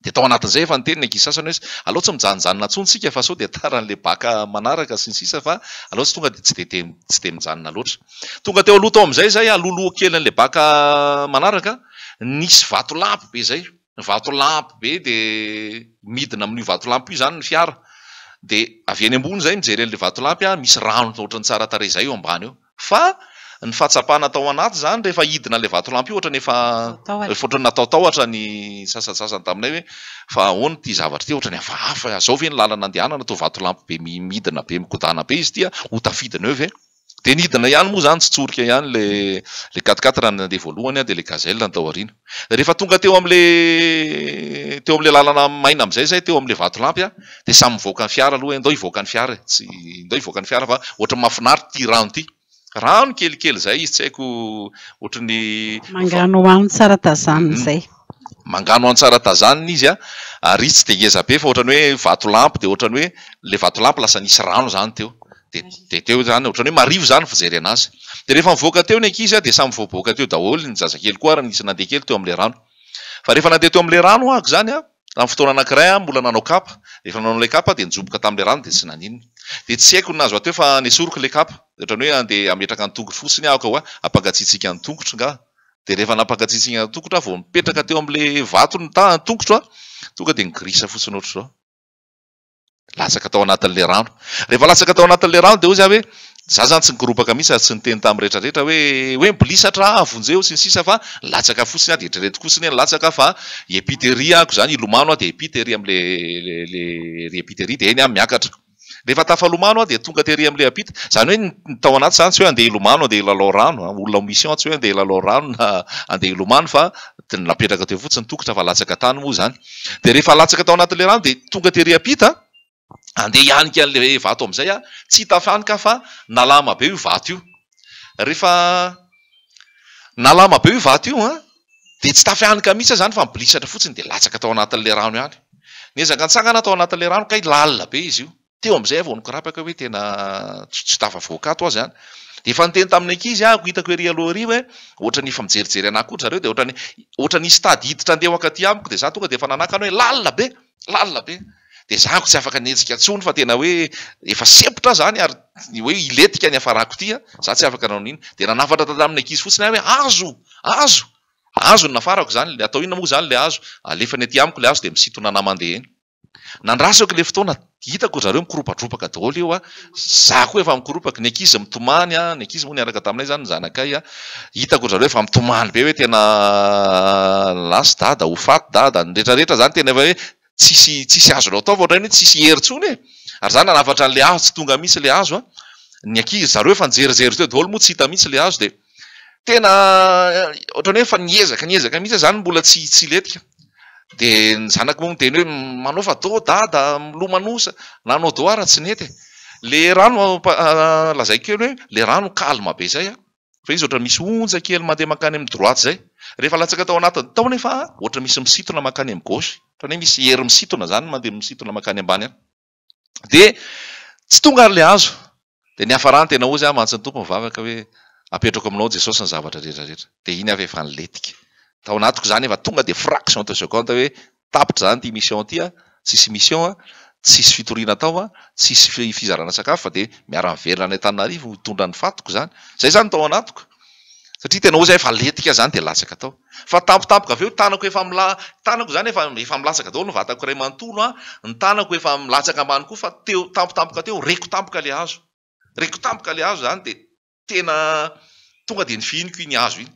Dia tao anatin'izay efa niteny ny ankizy sasany hoe aleo tsy mijanonjanona intsony isika fa sao dia tara an'ilay bac manaraka sy ny sisa fa aleo tsy tonga dia tsy dia tsy dia mijanona loatra. Tonga teo aloha tao amin'izay izay alohaloha kelin'ilay bac manaraka, Nisy vatolampy be izay, vatolampy be dia midina amin'io vatolampy io izany ny fiara. Dia avy eny ambony izay mijery an'ilay vatolampy aho, misy rano ohatran'ny tsara tarehy izay eo ambany eo. Fa ny fahatsapana tao anaty izany rehefa hidina an'ilay vatolampy io ohatran'ny efa efa ohatran'ny natahotahotra ny sasantsasany taminay hoe fa ahoana ity zavatra ity, ohatran'ny hafahafa, izao ve ny lalana andehanana, toa vatolampy be midina be migodàna be izy ity an, ho tafidina eo ve? Dia nidina ihany moa izany, tsotsorika ihany ilay ilay quatre quatre nandeha voalohany dia ilay gazelle ny tao aoriana. Rehefa tonga teo amin'ilay teo amin'ilay lalana maina amin'izay izahay, teo amin'ilay vatolampy an, dia samy mivoaka ny fiara aloha hoe ndao hivoaka ny fiara e, tsy ndao hivoaka ny fiara fa ohatran'ny mahafinaritra ity rano ity. Rano kelikely izay izy, tsy haiko ohatran'ny. Manganohano tsara tazanina izay. Manganohano tsara tazanina izy an, ary izy tsy dia ngeza be fa ohatran'ny hoe vatolampy dia ohatran'ny hoe ilay vatolampy lasa nisy rano izany teo. Dia dia teo izany, ohatran'ny hoe marivo izany ny fijery an'azy. Dia rehefa nivoaka teo ny ankizy dia samy voaboaka teo daholo, ny zazakely koa ary nisy nandeha kely teo amin'ilay rano. Fa rehefa nandeha teo amin'ilay rano aho izany an, tamin'ny fotoana anankiray aho mbola nanao kapa, rehefa nanao ilay kapa dia nijoboka tamin'ilay rano dia tsy naninona. Dia tsy haiko ny nahazo ahy teo fa nesoriko ilay kapa, ohatran'ny hoe andeha hametraka ny tongotro fotsiny aho ka hoa hampangatsiatsiaka ny tongotro nga. Dia rehefa nampangatsiatsiaka ny tongotro aho vao nipetraka teo amin'ilay vato ny tongotro an, tonga dia nigorisa fotsiny ohatr'izao. Latsaka tao anatin'ilay rano. Rehefa latsaka tao anatin'ilay rano dia hoy za hoe, za zany tsy nikoropaka mihitsy ary tsy niteny tamin'ny rehetra rehetra hoe, hoe mibolisatra aho, vonjeo sy ny sisa fa nilatsaka fotsiny aho dia eritreretiko fotsiny hoe nilatsaka aho fa hiampita ery aho izany, hilomano aho dia hiampita ery amin'ilay ilay ery hiampita ery dia eny aho miakatra. Rehefa tafalomano aho dia tonga tery amin'ilay ampita. Izany hoe ny tao anaty izany tsy hoe andeha hilomano, andeha hilalao rano, olona en mission tsy hoe andeha hilalao rano na andeha hilomano fa napetraka teo fotsiny tongotra fa latsaka tany moa izany. Dia rehefa latsaka tao anatin'ilay rano dia tonga tery ampita, andeha hianika an'ilay vato amin'izay aho, tsy tafanika aho fa nalama be io vato io. Rehefa nalama be io vato io an, dia tsy tafianika mihitsy aho izany fa nibolisatra fotsiny dia latsaka tao anatin'ilay rano ihany. Niezaka nitsangana aho tao anatin'ilay rano kay lalina be izy io. Teo amin'izay aho vao nikorapaka hoe tena tsy tafavoaka ato aho izany. Dia efa niteny tamin'ny ankizy aho, hitako ery aloha ery hoe ohatran'ny efa mijerijery an'ahy koa ry zareo dia ohatran'ny ohatran'ny nisy tady hiditra handeha ho ankaty amiko dia izaho tonga dia efa nanakana hoe lalina be, lalina be. Dia izaho tsy afaka nihetsika intsony fa tena hoe efa sempotra aho izany ary hoe hilentika ny hafarako ity an, izaho tsy afaka nanao n'inona. Dia nanafatra tamin'ny ankizy fotsiny aho hoe azo! Azo! Azo no nafarako izany, atao inona moa izany ilay azo? Alefany aty amiko ilay azo dia misintona an'ahy mandeha eny. Nandrasako ilay fotoana, hitako ry zareo mikoropadropaka daholo eo an, za koa efa mikoropaka, ny ankizy mitomany an, ny ankizy moa niaraka taminay izany, ny zanakay an, hitako ry zareo efa mitomany be hoe tena lasa dada, ho faty dada, ny rehetra rehetra izany tena efa hoe tsisy tsisy azonao atao fa ohatran'ny hoe tsisy hery intsony e! Ary za nanafatra an'ilay hazo tsy tonga mihitsy ilay hazo an, ny ankizy, zareo efa nijerijery teo daholo moa tsy hita mihitsy ilay hazo dia tena ohatran'ny hoe efa niezaka niezaka mihitsy aho izany mbola tsy tsy hilentika. Dia ny zanako moa miteny hoe manaova do dada, milomanosa, nanao do aho raha tsy nety e. Le rano lazaiko kely hoe le rano calme be zay an, fa izy ohatran'ny misy onja kely mandeha mankany amin'ny droite zay. Rehefa latsaka tao anatiny tao nefa ohatran'ny misy misintona mankany amin'ny gauche, ohatran'ny hoe misy hery misintona zany mandeha misintona mankany ambany any. Dia tsy tonga ary ilay hazo. Dia niafarany tena hozy aho mantsy ny Tompo mivavaka hoe apetrako aminao Jesosy ny zavatra rehetra rehetra. Dia iny aho efa nilentika. Tao anatiko izany efa tonga dia fraction de seconde hoe tapitra izany ity mission ity an, tsisy mission an, tsisy fitoriana atao an, tsisy fizarana sakafo fa dia miara-miverina any Antananarivo mitondra ny fatiko izany. Izay izany tao anatiko. Satria tena hozy aho efa lentika izany dia latsaka tao. Fa tampotampoka avy eo tanako efa mila, tanako izany efa efa milatsaka daholo ny vatako iray manontolo an, ny tanako efa milatsaka ambany koa fa teo tampotampoka teo reko tampoka ilay hazo. Reko tampoka ilay hazo izany dia tena tonga dia nofihiniko iny hazo iny.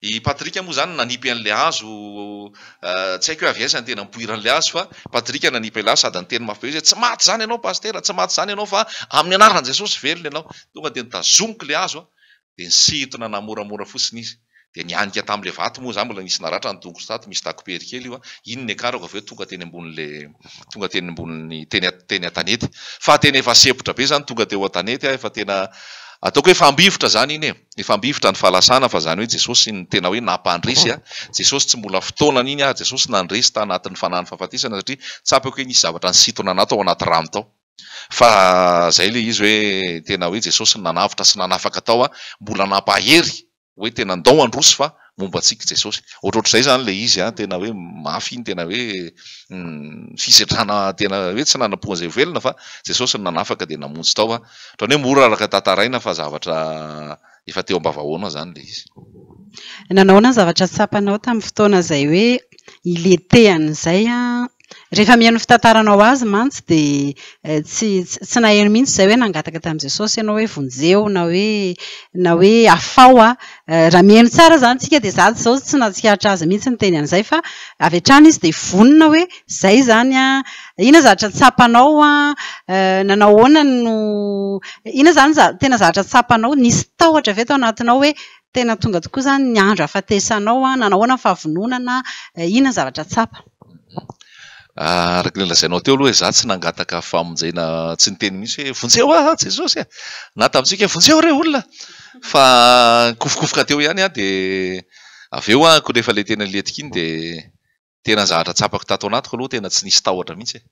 I Patrick moa izany nanipy an'ilay hazo, tsy haiko hoe avy aiza ny tena nipoiran'ilay hazo fa Patrick nanipy an'ilay hazo sady niteny mafy be izy hoe tsy maty izany ianao Pasitera, tsy maty izany ianao fa amin'ny anaran'i Jesosy velona ianao. Tonga dia notazomiko ilay hazo an, dia nisintona anà moramora fotsiny izy. Dia nianika tamin'ilay vato moa izaho, mbola nisy naratra ny tongotro tato, misy takopery kely io an, iny niakarako avy eo tonga teny ambonin'ilay, tonga teny ambonin'ny, teny teny an-tanety. Fa tena efa sempotra be izany tonga teo an-tanety aho, efa tena, ataoko hoe efa ambivotra izany iny e, efa ambivotra ny fahalasana fa izany hoe Jesosy no tena hoe nampandresy an, Jesosy tsy mbola fotoanany iny ary Jesosy nandresy tanatin'ny fanahin'ny fahafatesana satria tsapako hoe nisy zavatra nisintona anà tao anaty rano tao. Fa zay le izy hoe tena hoe Jesosy no nanavotra sy nanafaka tao a, mbola nampahery hoe tena ndao handroso fa momba antsika Jesosy. Ohatrohatr'izay zany le izy a, tena hoe mafy iny, tena hoe fisedrana tena hoe tsy nanam-po an'izay ho velona fa Jesosy no nanafaka dia namonjy tao a. Ohatran'ny hoe mora araka tantaraina fa zavatra efa teo am-bavahoana zany le izy. Nanao ahoana ny zavatra tsapanao tamin'ny fotoana izay hoe hilentehan'izay an? Rehefa mihaino ny fitantaranao azy mantsy dia tsy tsy naheno mihitsy izay hoe nangataka tamin'i Jesosy ianao hoe vonjeo na hoe na hoe afaho aho. Raha mihaino tsara izany isika dia izaho izao tsy nahatsikaritra azy mihitsy niteny an'izay fa avy hatrany izy dia vonona hoe izay izany an, inona zavatra tsapanao an, nanao ahoana no, inona izany ny tena zavatra tsapanao, nisy tahotra ve tao anatinao hoe tena tonga tokoa izany ny andro hahafatesanao an, nanao ahoana ny fahavononana, inona ny zavatra tsapa? Araka ilay nolazainao teo aloha hoe izaho tsy nangataka famonjena, tsy niteny mihitsy hoe vonjeo aho Jesosy a! Na tamintsika hoe vonjeo re olona! Fa nikofokofoka teo ihany aho dia avy eo aho rehefa ilay tena nilentika iny dia tena ny zavatra tsapako tato anatiko aloha tena tsy nisy tahotra mihitsy e!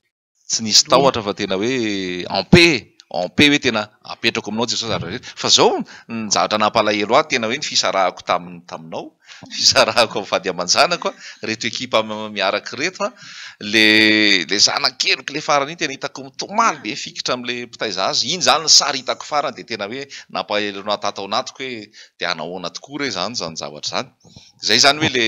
Tsy nisy tahotra fa tena hoe en paix, en paix hoe tena apetrako aminao Jesosy zavatra rehetra. Fa zao ny zavatra nampalahelo ahy tena hoe ny fisarahako tamin'ny taminao, fisarahako amin'ny vady aman-janako, reto ekipa miaraka ireto an, le le zanakeliko le farany iny tena hitako mitomany be mifikitra amin'le mpitaiza azy, iny zany ny sary hitako farany dia tena hoe nampalahelo anah tato anatiko hoe dia hanahoana tokoa re zany izany zavatra izany. Zay zany hoe le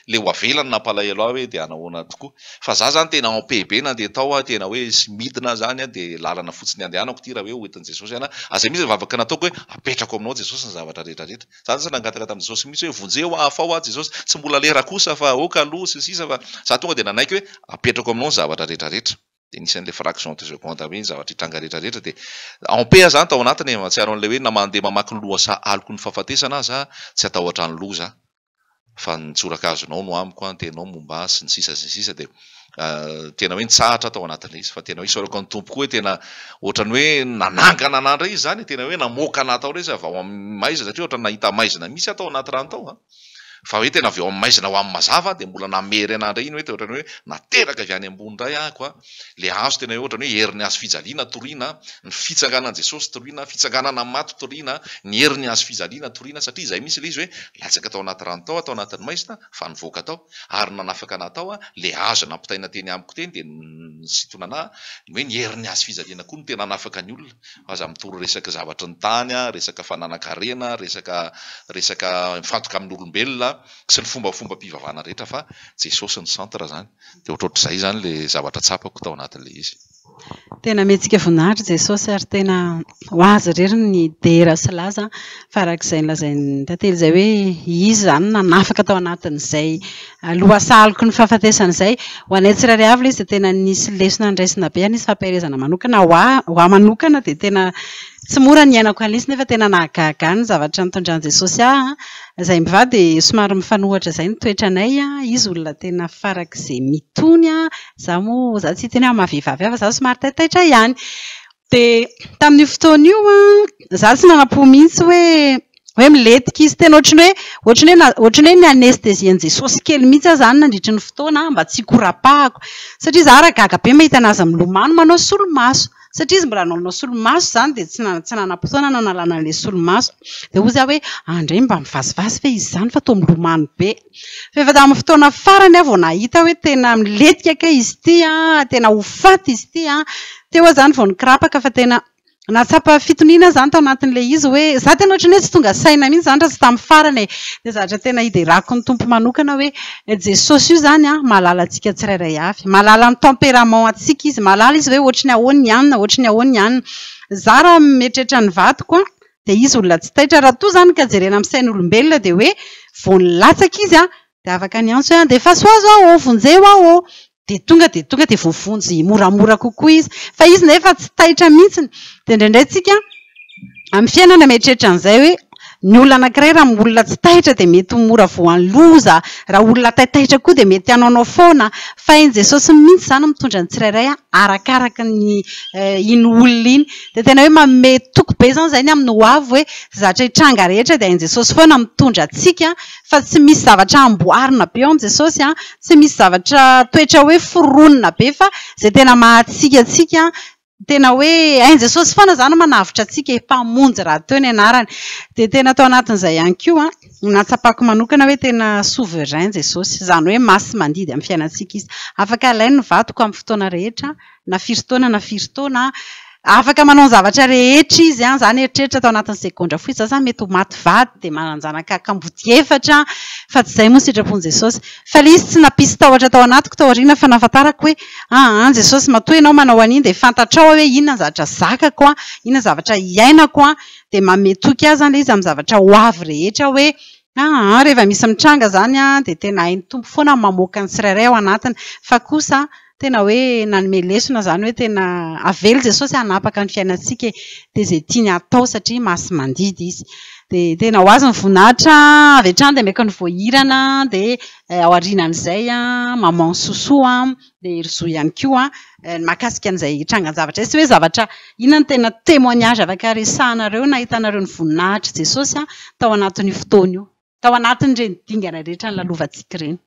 le ho avela no nampalahelo ahy hoe de anahoana tokoa. Fa za zany tena en paix be nandeha tao aho tena hoe sy midina zany aho de lalana fotsiny andehanako ty raha hoe ho entin'i Jesosy ana. Ary zay mihitsy ny vavaka nataoko hoe apetrako aminao Jesosy ny zavatra rehetra rehetra. Za tsy nangataka tamin'i Jesosy mihitsy hoe vonjeo aho afaho aho Jesosy, tsy mbola lera kosa fa ok aloha sy ny sisa fa za tonga de nanaiky hoe apetrako aminao ny zavatra rehetra rehetra. Dia nisy an'ilay fraction de seconde hoe ny zavatra hitranga rehetra rehetra dia en paix aho zany tao anatiny e, mahatsiaro an'ilay hoe na mandeha mamaky ny lohasaha aloky ny fahafatesana aza aho tsy hatahotra ny loza fa ny tsorakazonao no amiko an, tenao momba ahy sy ny sisa sy ny sisa dia tena hoe nitsahatra aho tao anatin'ilay izy fa tena hoe isaorako ny Tompo koa hoe tena ohatran'ny hoe nanangana anah indray izy izany e, tena hoe namoaka anah tao indray izy avy ao amin'ny maizina satria ohatran'ny nahita maizina mihitsy aho tao anaty rano tao an. Fa hoe tena avy eo amin'ny maizina ho amin'ny mazava dia mbola namery anah indray iny hoe ohatran'ny hoe nateraka avy any ambony indray ahako a, ilay hazo tena hoe ohatran'ny hoe herin'ny hazo fijaliana toriana, ny fitsanganan'i Jesosy toriana, fitsanganana amin'ny maty toriana, ny herin'ny hazo fijaliana toriana satria izay mihitsy ilay izy hoe latsaka tao anaty rano tao aho tao anatin'ny maizina fa nivoaka tao ary nanafaka anah tao a, ilay hazo nampitaina teny amiko teny dia nisintona anah, ny hoe ny herin'ny hazo fijaliana koa no tena hanafaka ny olona. Aza mitory resaka zavatry ny tany, resaka fananan-karena, resaka resaka mifantoka amin'ny olombelona sy ny fombafombam-pivavahana rehetra fa Jesosy ny centre zany. Dia ohatrohatr'izay zany le zavatra tsapako tao anatin'ilay izy. Tena mihetsika voninahitra Jesosy ary tena ho Azy irery ny dera sy laza fa araka izay nolazain'i Tantely izay hoe Izy izany nanafaka tao anatin'izay Lohasaha-aloky ny fahafatesana izay. Ho anay tsirairay avy ilay izy dia tena nisy lesona noraisina be, nisy fampaherezana manokana. Ho ahy, ho ahy manokana dia tena tsy mora ny niainako an'ilay izy nefa tena nahagaga ahy ny zavatra nitondran'i Jesosy ahy. Izahay mivady dia somary mifanohitra izay ny toetranay. Izy olona tena farak'izay mitony, izaho moa, izaho tsy hiteny hoe amin'ny maha vehivavy ahy fa izaho somary taitaitra ihany. Dia tamin'io fotoana io an, izaho tsy nanam-po mihitsy hoe. Hoe milentika izy. Tena ohatran'ny hoe, ohatran'ny hoe, ohatran'ny hoe ni-anesthésie an'i Jesosy kely mihitsy aho izany nandritry ny fotoana mba tsy hikorapahako. Satria izaho raha gaga be mahita an'azy milomano manao solomaso. Satria izy mbola nanao solomaso izany dia tsy tsy nanam-potoana nanalana an'ilay solomaso. Dia hoy izaho hoe, andray mba mivazivazy ve izy izany fa toa milomano be. Fa efa tamin'ny fotoana farany aho vao nahita hoe tena milentika kay izy ity an, tena ho faty izy ity an. Teo aho izany vao nikorapaka fa tena Nahatsapa fitoniana aho izany tao anatin'ilay izy hoe izaho tena ohatran'ny hoe tsy tonga saina mihitsy izany raha tsy tamin'ny farany e. Dia zavatra tena hiderako ny Tompo manokana hoe Jesosy io izany an, mahalala antsika tsirairay avy. Mahalala ny tempérament antsika Izy. Mahalala Izy hoe ohatry ny ahoana ny anona, ohatry ny ahoana ny anona. Izaho raha mieritreritra ny vadiko an, dia izy olona tsy taitra. Raha toa izany ka jerena amin'ny sain'olombelona dia hoe vao nilatsaka izy an, dia afaka niantso hoe andefaso azy aho ô, vonjeo aho ô. Dia tonga dia tonga dia voavonjy moramora kokoa izy. Fa izy nefa tsy taitra mihitsy. Dia indraindray tsika amin'ny fiainana mieritreritra an'izay hoe ny olona anankiray raha olona tsy taitra dia mety ho mora voan'ny loza, raha olona taitaitra koa dia mety hanaonao foana. Fa hain'i Jesosy mihitsy izany mitondra ny tsirairay arakaraka ny iny olona iny. Dia tena hoe manome toky be izany izay ny amin'ny ho avy hoe zavatra hitranga rehetra dia hain'i Jesosy foana mitondra antsika fa tsy misy zavatra amboarina be ao amin'i Jesosy an, tsy misy zavatra toetra hoe foronina be fa izay tena mahatsiaka antsika, tena hoe hain'i Jesosy foana izany manavotra antsika e, Mpamonjy rahateo ny anarany. Dia tena tao anatin'izay ihany koa an, no nahatsapako manokana hoe tena souverain Jesosy, izany hoe masi-mandidy amin'ny fiainantsika Izy. Afaka alainy ny vadiko amin'ny fotoana rehetra, na firy taona na firy taona, afaka manao ny zavatra rehetra izy an, za nieritreritra tao anatin'ny segondra fohy, za zany mety ho maty vady dia manan-janaka kamboty efatra fa tsy izay moa sitrapon'i Jesosy. Fa ilay izy tsy nampisy tahotra tao anatiko tao aoriana fa nahafantarako hoe aa Jesosy matoa ianao manao an'iny dia fantatrao aho hoe inona ny zavatra zakako an, inona ny zavatra iainako an, dia manome toky ahy izany ilay izy amin'ny zavatra ho avy rehetra hoe aa rehefa misy mitranga izany an dia tena hain'ny Tompo foana ny mamoaka ny tsirairay ao anatiny. Fa kosa Tena hoe nanome lesona izany hoe tena avela Jesosy hanapaka ny fiainantsika e! Dia izay tiany hatao satria masi-mandidy Izy. Dia tena ho azy ny voninahitra avy hatrany dia ameko ny voahirana dia ao aorianan'izay maman Sosoa an, dia Herizo ihany koa ny mahakasika an'izay trangan-javatra izay sy hoe zavatra inona no tena témoignage afaka resahanareo nahitanareo ny voninahitr'i Jesosy tao anatin'io fotoana io. Tao anatin'ireny dingana rehetra nolalovantsika ireny.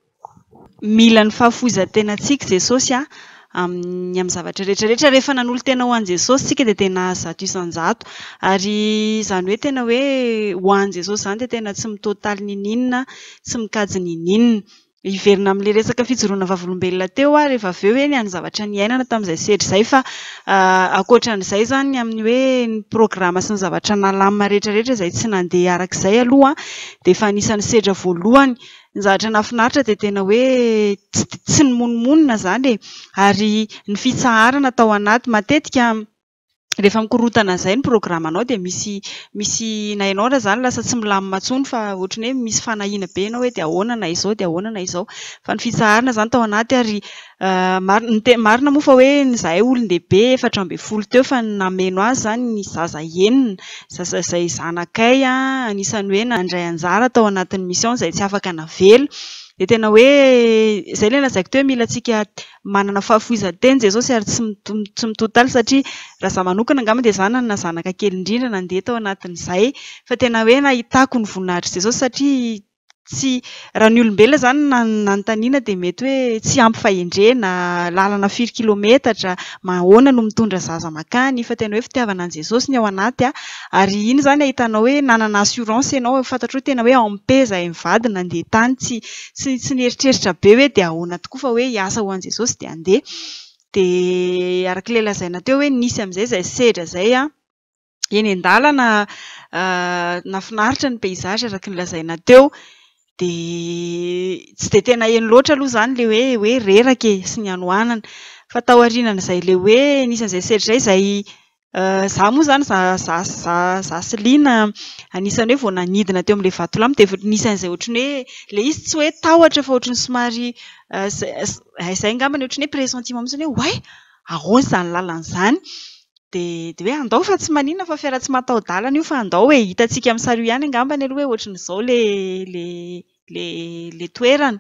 Mila ny fahafoizan-tenantsika Jesosy amin'ny amin'ny zavatra rehetra rehetra. Rehefa nanolo-tena ho an'i Jesosy isika dia tena 100%. Ary izany hoe tena hoe ho an'i Jesosy izany dia tena tsy mitotaly n'inon'inona, tsy mikajy n'inon'inona. Hiverina amin'ilay resaka fijoroana vavolombelona teo aho rehefa avy eo hoe ny an'ny zavatra niainana tamin'izay sedra izay fa ankoatra an'izay izany ny amin'ny hoe ny programa sy ny zavatra nalamina rehetra rehetra izay tsy nandeha araka izay aloha dia efa anisan'ny sedra voalohany. Ny zavatra nahafinaritra dia tena hoe tsy tsy nimonomonona izany e! Ary ny fitsaharana tao anaty matetika rehefa mikorontana izay ny programanao dia misy misy na ianao aza izany lasa tsy milamina intsony fa ohatran'ny hoe misy fanahiana be ianao hoe dia ahoana na izao dia ahoana na izao. Fa ny fitsaharana izany tao anaty ary marina ny tena marina moa fa hoe ny izahay olon-dehibe 14 teo fa ny nameno azy izany ny zaza enina, zaza izay zanakay anisan'ny hoe nandray anjara tao anatin'ny mission izay tsy afaka navela. Dia tena hoe izay ilay lazaiko teo hoe mila antsika manana fahafoizan-tena Jesosy ary tsy tsy mitotaly satria raha izaho manokana angamba dia izaho nanana zanaka kely indrindra nandeha tao anatin'izay fa tena hoe nahitako ny voninahitr'i Jesosy satria tsy raha ny olombelona izany no nanontaniana dia mety hoe tsy ampy fahendrena, lalana firy kilometatra, ahoana no mitondra zaza mankany fa tena hoe fitiavana an'i Jesosy ny ao anaty ary iny izany ahitanao hoe nanana assurance ianao, fantatrao tena hoe en paix izahay mivady nandeha tany tsy Tsy tsy nieritreritra be hoe dia ahoana tokoa fa hoe hiasa ho an'i Jesosy dia handeha. Dia araka ilay lazaina teo hoe nisy amin'izay izay sedra izay an, eny an-dalana nahafinaritra ny paysage araka ny lazaina teo. Dia tsy dia tena heno loatra aloha izany ilay hoe hoe reraka e sy ny hanoanana. Fa taorianan'izay ilay hoe nisy an'izay sedra izay izay Izaho moa izany za za za za sy Lina anisan'ny hoe vao nanidina teo amin'ilay vatolampy dia efa nisy an'izay ohatran'ny hoe ilay izy tsy hoe tahotra fa ohatran'ny somary izay angamba ny ohatran'ny hoe pressentiment mihitsy hoe oay! ahoana izany lalana izany? Dia dia hoe andao fa tsy maninona fa fiara tsy mataho-dalana io fa andao e! Hitantsika amin'ny sary io ihany angambany aloha hoe ohatran'izao ilay ilay ilay ilay toerana.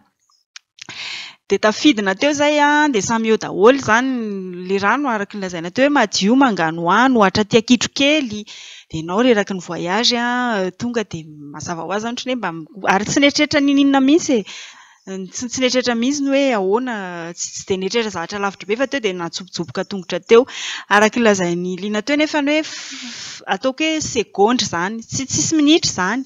Dia tafidina teo izay an, dia samy eo daholo izany ilay rano araka ny lazaina teo hoe madio manganohano hatraty an-kitrokely. Dia ianao reraky ny voyage an, tonga dia mazava ho azy izany ohatran'ny hoe mba ary tsy nieritreritra n'inon'inona mihitsy e. Tsy tsy nieritreritra mihitsy ny hoe ahoana, tsy tsy dia nieritreritra zavatra lavitra be fa teo dia natsobojoboka tongotra teo. Araka ny lazain'i Liana teo nefa ny hoe ataoko hoe segondra izany, tsy tsisy minitra izany.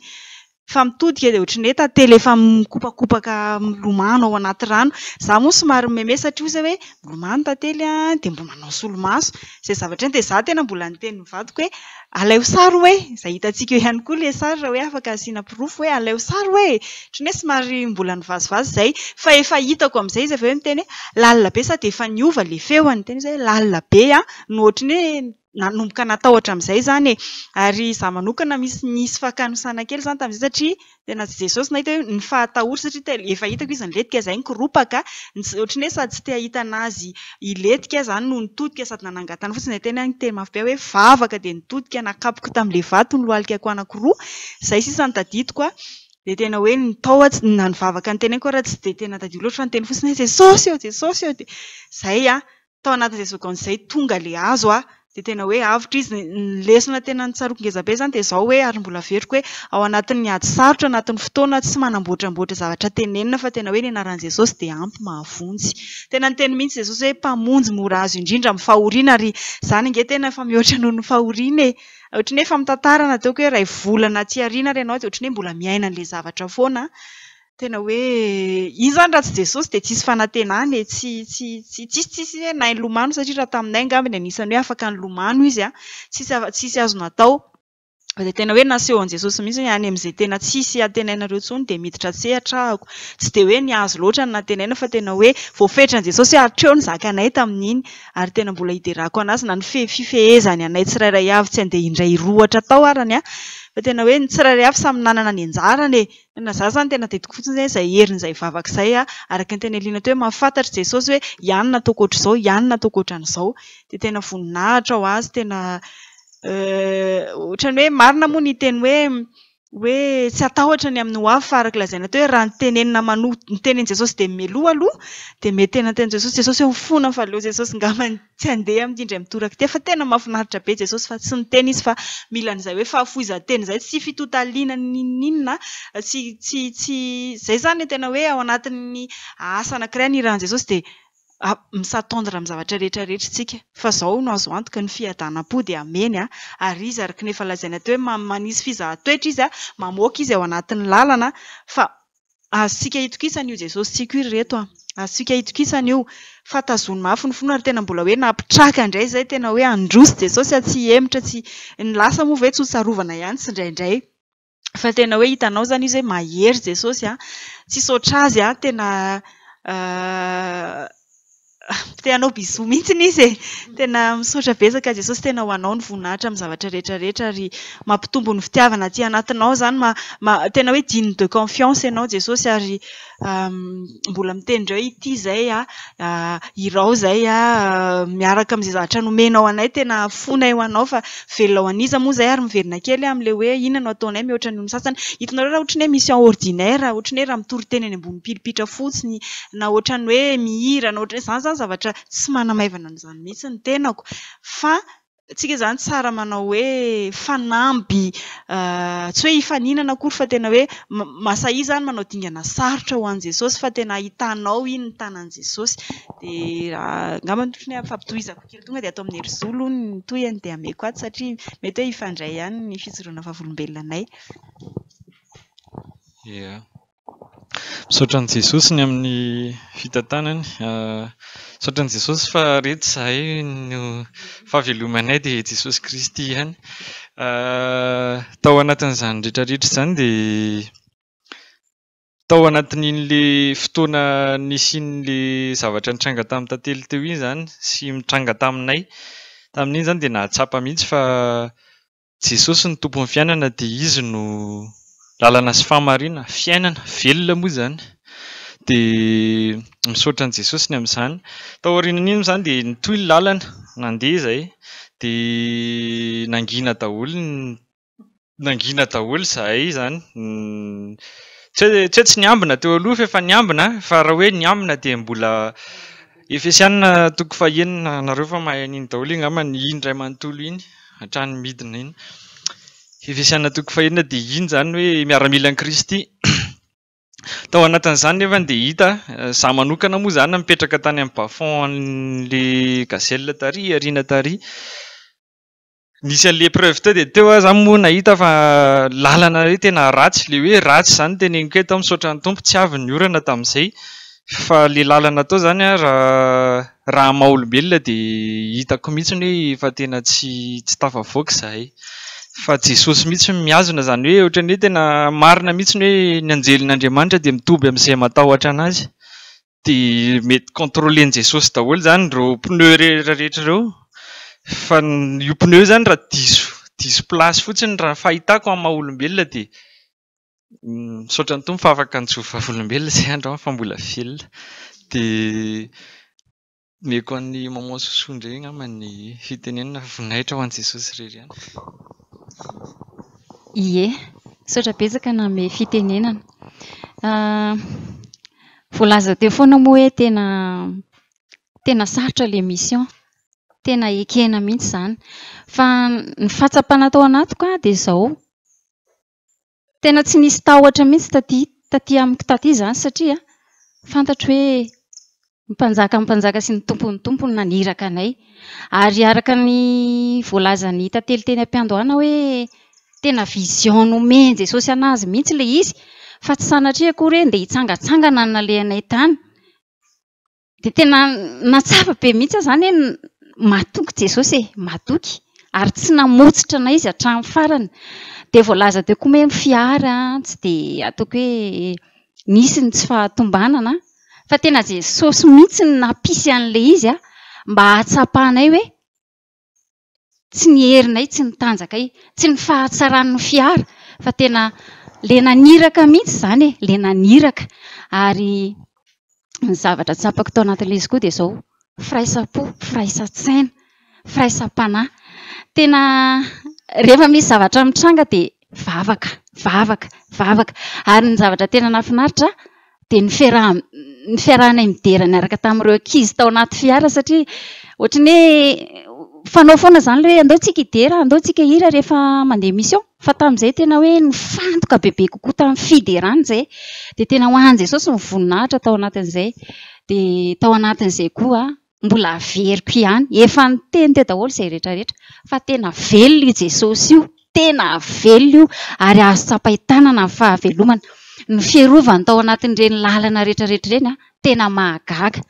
Fa mitodika dia ohatran'ny hoe tantely efa mikopakopaka milomano ao anaty rano. Izaho moa somary mimeme satria osa hoe milomano tantely an, dia mba manao solomaso. Izay zavatra izay dia izaho tena mbola niteny ny vadiko hoe alaivo sary hoe, izay hitantsika eo ihany koa ilay sary raha hoe afaka asiana porofo hoe alaivo sary hoe. Ohatran'ny hoe somary mbola nivazivazy izay. Fa efa hitako amin'izay izy avy eo niteny hoe lalina be sady efa niova ilay feony. Niteny izy hoe lalina be an, no ohatran'ny hoe nanomboka natahotra amin'izay izany e! Ary izaho manokana misy nisy fakanosana kely izany tamin'izay satria tena tsy Jesosy nahita hoe ny fahatahory satria tena efa hitako izy nilentika izay nikoropaka, ohatran'ny hoe sady tsy te hahita an'azy hilentika izany no nitodika sady nanangan-tany fotsiny dia tena niteny mafy be aho hoe vavaka dia nitodika nakapoko tamin'ilay vato ny lohalikako anankiroa, izay sisa no tadidiko a! Dia tena hoe ny tao aho tsy na nivavaka niteneniko ary tsy dia tena tadidiko loatra fa niteny fotsiny hoe Jesosy ô Jesosy ô dia izay a! Tao anatin'izay seconde izay tonga ilay hazo aho dia tena hoe avotra izy. Ny lesona tena notsaroako ngeza be izany dia izao hoe ary mbola averiko hoe ao anatin'ny ady sarotra, anatin'ny fotoana tsy manamboatramboatra zavatra tenenina fa tena hoe ny anaran'i Jesosy dia ampy mahavonjy. Tena niteny mihitsy Jesosy hoe mpamonjy mora azo indrindra amin'ny fahoriana ary izany ange tena efa mihoatra noho ny fahoriana e! Ohatran'ny hoe efa mitantara na ataoko hoe iray volana aty aoriana ary ianao dia ohatran'ny hoe mbola miaina an'ilay zavatra foana. Tena hoe iny izany raha tsy Jesosy dia tsisy fanantenana e, tsy tsy tsy tsisy tsisy hoe nahay nilomano satria raha taminay angamba ny anisan'ny hoe afaka nilomano izy an, tsisy afa tsisy azo natao. Fa dia tena hoe nasehon'i Jesosy mihitsy hoe any amin'izay tena tsisy antenainareo intsony dia miditra an-tsehatra ahako. Tsy dia hoe ny azo loatra no nantenaina fa tena hoe voafetran'i Jesosy hoe hatreo ny zakanay tamin'iny ary tena mbola hiderako an'azy na ny fe- fifehezany anay tsirairay avy tsy handeha indray hirohotra tao arany an, fa tena hoe ny tsirairay avy samy nanana ny anjarany e. Tena za zany tena tadidiko fotsiny zay izay herin'izay vavaka izay a, araka ny teny Elina teo hoe mahafantatra Jesosy hoe i anona ataoko ohatr'izao, i anona ataoko ohatran'izao, dia tena voninahitra ho azy, tena ohatran'ny hoe marina moa ny teny hoe hoe tsy hatahotra ny amin'ny ho avy fa araka lazaina teo hoe raha ny tenenina mano- ny tenin'i Jesosy dia mialoha aloha dia mety tena tenin'i Jesosy, Jesosy eo mifona fa aleo Jesosy ngambany tsy handeha amin'ity indray mitoraka ity fa tena mahafinaritra be Jesosy fa tsy niteny izy fa mila an'izay hoe fahafoizan-tena izay, tsy fitotaliana n'inon'inona, tsy tsy tsy izay izany no tena hoe ao anatin'ny asa anankiray anirahan'i Jesosy dia mi-s'attendre amin'ny zavatra rehetra rehetra isika fa izao no azo antoka ny fiadanam-po dia ameny ary izy araka ny efa lazaina teo hoe manisy fizahan-toetra izy, mamoaka izy ao anatin'ny lalana fa Azontsika itokisana io Jesosy-tsika io ry reto a! Azontsika itokisana io fa tazony mafy ny finoana ary tena mbola hoe nampitraka indray izay tena hoe handroso Jesosy a! tsy hihemotra tsy ny lasa moa ve tsy ho tsarovana ihany tsindraindray fa tena hoe hitanao izany izy hoe mahery Jesosy a! tsisy ohatr'azy a! tena Te hanao bisous mihitsy izy e! Tena misaotra betsaka Jesosy, tena ho anao ny voninahitra amin'ny zavatra rehetra rehetra ary mampitombo ny fitiavana aty anatinao izany, tena hoe digne de confiance ianao Jesosy ary mbola miteny indray hoe ity izay a, hirao izay a, miaraka amin'izay zavatra nomenao anay tena fonay ho anao fa velona ho an'iza moa izay ary miverina kely aho amin'ilay hoe inona no ataonay mihoatra noho ny sasany. Hitanareo raha ohatran'ny hoe mission ordinaire, ohatran'ny hoe raha mitory teny eny ambony pilipitra fotsiny na ohatran'ny hoe mihira na ohatran'ny izany izany zavatra tsy manamaivana an'izany mihitsy ny tenako fa tsika izany tsara manao hoe fanamby tsy hoe hifaninana akory fa tena hoe masahia izany manao dingana sarotra ho an'i Jesosy fa tena ahitanao iny ny tanan'i Jesosy dia angamba tokony hampampitohizako kely tonga dia atao amin'ny herizo aloha ny tohiny dia ameko ato satria mety hoe hifandray ihany ny fijoroana vavolombelona anay. Ia. Misaotra an'i Jesosy ny amin'ny fitantanany. Misaotra an'i Jesosy fa reto izahay no fahavelomanay dia Jesosy Kristy ihany. Tao anatin'izany rehetra rehetra izany dia tao anatin'iny fotoana nisian'ilay zavatra nitranga tamin'ny tantely teo iny izany sy mitranga taminay, tamin'iny izany dia nahatsapa mihitsy fa Jesosy no tompon'ny fiainana dia Izy no lalana sy fahamarinana, fiainana, velona moa izany. Dia misaotra an'i Jesosy ny amin'izany. Tao aorian'iny moa izany dia nitohy ny lalana, nandeha izahay, dia nangina daholo ny nangina daholo izahay izany. Tsy hoe tsy hoe tsy niambina teo aloha fa efa niambina fa raha hoe niambina dia mbola Efesianina toko fahenina, nareo efa mahay an'iny daholo angamba ny iny iray manontolo iny hatrany midina iny. Efesianina toko fahenina dia iny izany hoe miaramilan'i Kristy. Tao anatin'izany nefa dia hita, izaho manokana moa izany nipetraka tany amin'ny bas fond an'ilay gazelle tary aoriana tary. Nisy an'ilay épreuve teo dia teo aho izany moa nahita fa lalana hoe tena ratsy, ilay hoe ratsy izany teneniko eto, misaotra ny Tompo tsy avy ny orana tamin'izay fa ilay lalana tao izany an raha raha maha olombelona dia hitako mihitsy hoe efa tena tsy tsy tafavoaka izahay. Fa Jesosy mihitsy no mihazona, izany hoe ohatran'ny hoe tena marina mihitsy ny hoe ny anjelin'Andriamanitra dia mitoby amin'izay matahotra an'Azy. Dia mety contrôler-n'i Jesosy daholo izany ireo pneu rehetra rehetra ireo. Fa io pneu io izany raha diso diso place fotsiny raha ny fahitako amin'ny maha olombelona dia misaotra ny Tompo fa afaka nijoro vavolombelona izay androany fa mbola velona. Dia omeko an'i Maman Sosoa indray angamba ny fitenenana fa voninahitra ho an'i Jesosy irery ihany. Ie, misaotra betsaka nanome fitenenana. Voalaza teo foana moa hoe tena tena sarotra ilay mission. Tena ekena mihitsy izany. Fa ny fahatsapana tao anatiko dia izao, tena tsy nisy tahotra mihitsy taty taty amiko taty izany satria fantatro hoe ny mpanjakan'ny mpanjaka sy ny tompon'ny tompo no naniraka anay. Ary araka ny voalazan'ny Tantely teny am-piandohana hoe tena vision nomen'i Jesosy an'azy mihitsy ilay izy fa tsy sanatria akory hoe ndeha hitsangantsangana no nalehanay tany. Dia tena nahatsapa be mihitsy aho izany hoe matoky Jesosy e, matoky. Ary tsy namotsitra anay izy hatramin'ny farany. Dia voalaza teo koa hoe ny fiara tsy dia ataoko hoe nisy ny tsy fahatombanana fa tena Jesosy mihitsy no nampisy an'ilay izy mba hahatsapanay hoe tsy ny herinay, tsy ny tanjakay, tsy ny fahatsaran'ny fiara fa tena ilay naniraka mihitsy izany e, ilay naniraka. Ary ny zavatra tsapako tao anatin'ilay izy koa dia izao, firaisam-po, firaisan-tsaina, firaisam-panahy. Tena rehefa misy zavatra mitranga dia vavaka, vavaka, vavaka. Ary ny zavatra tena nahafinaritra dia ny fiaraha- ny fiarahanay midera niaraka tamin'ireo ankizy tao anaty fiara satria ohatry ny hoe fanao foana izany ilay hoe andao tsika hidera, andao tsika hihira rehefa mandeha mission. Fa tamin'izay tena hoe nifantoka bebe kokoa tamin'ny fiderana izay. Dia tena ho an'i Jesosy ny voninahitra tao anatin'izay. Dia tao anatin'izay koa mbola averiko ihany, efa niteny teo daholo izay rehetra rehetra fa tena velona io Jesosy io, tena velona io ary azo tsapain-tanana ny fahavelomana. Ny fiarovany tao anatin'ireny lalana rehetra rehetra ireny an, tena mahagaga.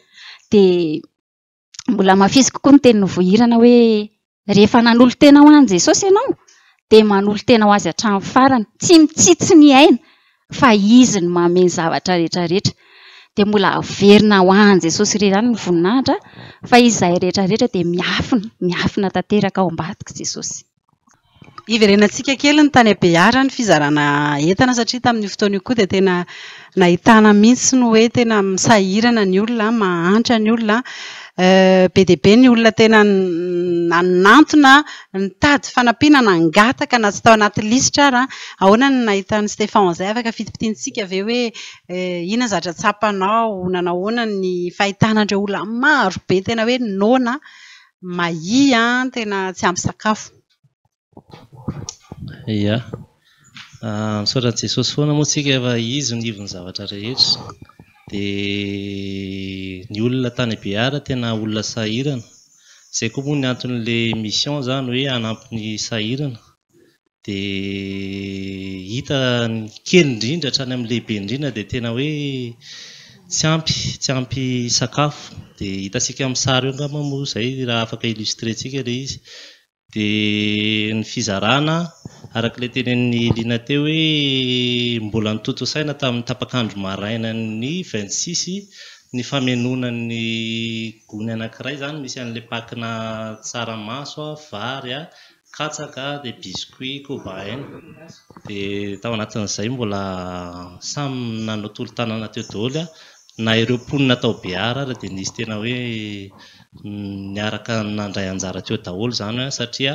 Dia mbola hamafisiko koa ny tenin'i Vohirana hoe rehefa nanolo-tena ho an'i Jesosy ianao dia manolo-tena ho Azy hatramin'ny farany, tsy mitsitsy ny aina fa Izy no manome ny zavatra rehetra rehetra. Dia mbola averina ho an'i Jesosy irery ihany ny voninahitra fa izahay rehetra rehetra dia miafina, miafina tanteraka ao ambadik'i Jesosy. Hiverenantsika kely ny tany Behara ny fizarana entana satria tamin'io fotoana io koa dia tena nahitana mihitsy ny hoe tena sahirana ny olona, mahantra ny olona. Be dia be ny olona tena nanantona nitady fanampiana, nangataka na tsy tao anaty lisitra ary. Ahoana no nahitan'i Stefan an'izay? Afaka fintimpintintsika ve hoe inona ny zavatra tsapanao, nanao ahoana ny fahitana an'ireo olona maro be tena hoe noana, mahia, tena tsy ampy sakafo? Ia. Misaotra an'i Jesosy foana moa isika fa Izy no ivon'ny zavatra rehetra. Dia ny olona tany Behara tena olona sahirana. Izay koa moa ny anton'ilay mission izany hoe hanampy ny sahirana. Dia hita ny kely indrindra hatrany amin'ny lehibe indrindra dia tena hoe tsy ampy, tsy ampy sakafo. Dia hitantsika amin'ny sary eo angamba moa izay raha afaka illustrer-ntsika ilay izy. Dia ny fizarana, araka ilay tenenin'i Lina teo hoe mbola notontosaina tamin'ny tapak'andro marainan'ny 26 ny famenoana ny gony anankiray izany misy an'ilay pack-na tsaramaso, vary, katsaka, dia biscuit, koba aina. Dia tao anatin'izay mbola samy nanao tolo-tanana teo daholo na ireo mponina tao Behara ary dia nisy tena hoe niaraka nandray anjara teo daholo izany satria.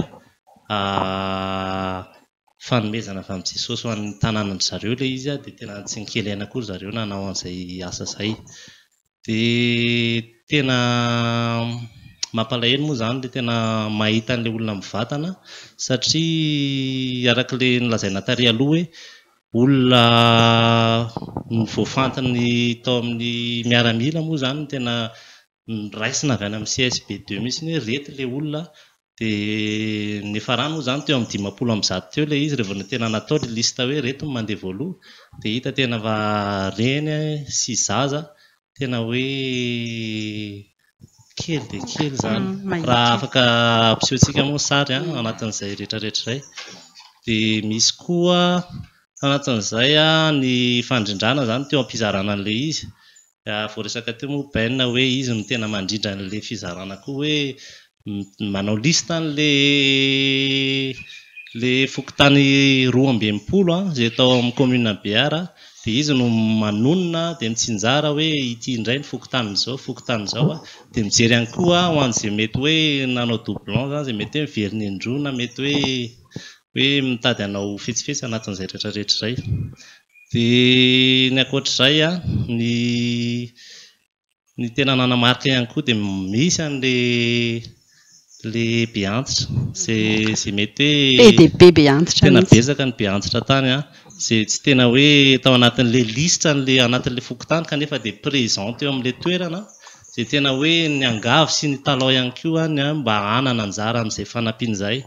fanomezana avy amin'i Jesosy ho an'ny tanànan-dry zareo ilay izy dia tena tsy nikely aina koa ry zareo nanao an'izay asa izay. Dia tena mampalahelo moa izany ilay tena mahita an'ilay olona mivantana satria araka ilay nolazaina tary aloha hoe olona voafantin'ny tao amin'ny miaramila moa izany no tena noraisina avy any amin'ny CSB deux mihitsy hoe ireto ilay olona dia niafarany moa izany teo amin'ny 150 teo ilay izy rehefa tena natao ilay liste hoe ireto no mandeha voaloha dia hita tena fa reny sy zaza tena hoe kely dia kely izany. Raha afaka ampisehoantsika moa ny sary an, anatin'izay rehetrarehetra izay. Dia misy koa anatin'izay ny fandrindrana izany teo am-pizarana an'ilay izy. Voaresaka teo moa Ben hoe izy no tena mandrindra an'ilay fizarana koa hoe manao liste an'ilay ilay fokontany 62 izay tao amin'ny commune Behar dia izy no manonona dia mitsinjara hoe ity indray ny fokontanin'izao, fokontanin'izao dia mijery ihany koa ho an'izay mety hoe nanao doublon izany, izay mety hoe miverina indroa na mety hoe hoe mitady hanao fetsifetsy anatin'izay rehetra rehetra izay. Dia ny ankoatr'izay an, ny ny tena nanamarika ihany koa dia misy an'ilay ilay be antitra izay izay mety hoe Be dia be be antitra tena mihitsy. betsaka ny be antitra tany an, izay tsy tena hoe tao anatin'ilay lisitra an'ilay anatin'ilay fokontany kanefa dia présent teo amin'ilay toerana, izay tena hoe niangavy sy nitalao ihany koa ny mba hanana anjara amin'izay fanampiana izay.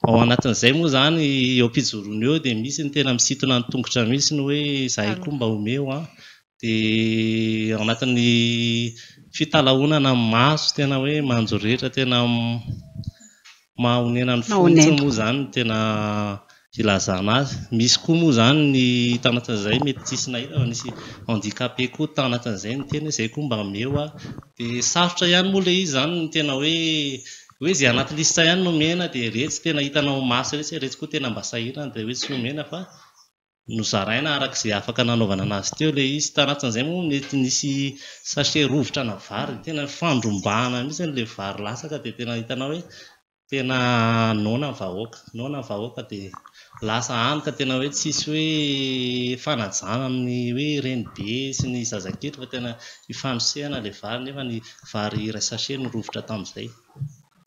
Ao anatin'izay moa izany eo am-pijoroana eo dia misy ny tena misintona ny tongotra mihitsy ny hoe izahay koa mba omeo an. Dia ao anatin'ny fitalahoana maso tena hoe manjoretra tena mahonena ny fo mihitsy moa izany no tena ilazana azy. Misy koa moa izany ny tao anatin'izay mety tsisy nahita fa nisy handicapé koa tao anatin'izay niteny hoe izay koa mba omeo aho. Dia sarotra ihany moa ilay izy izany ny tena hoe hoe izay anaty lisitra ihany no omena dia iretsy tena hitanao maso iretsy hoe iretsy koa tena mba sahirana dia hoe tsy omena fa nozaraina araka izay afaka nanaovana anazy teo ilay izy. Tanatin'izay moa mety nisy sachet rovitra ana vary, tena nifandrombahana mihitsy ilay vary latsaka dia tena hitanao hoe tena noana ny vahoaka, noana ny vahoaka dia lasa hany ka tena hoe tsisy hoe fanajana ny hoe renibe sy ny zazakely fa tena ifanosehana ilay vary nefa ny vary iray sachet no rovitra tamin'izay.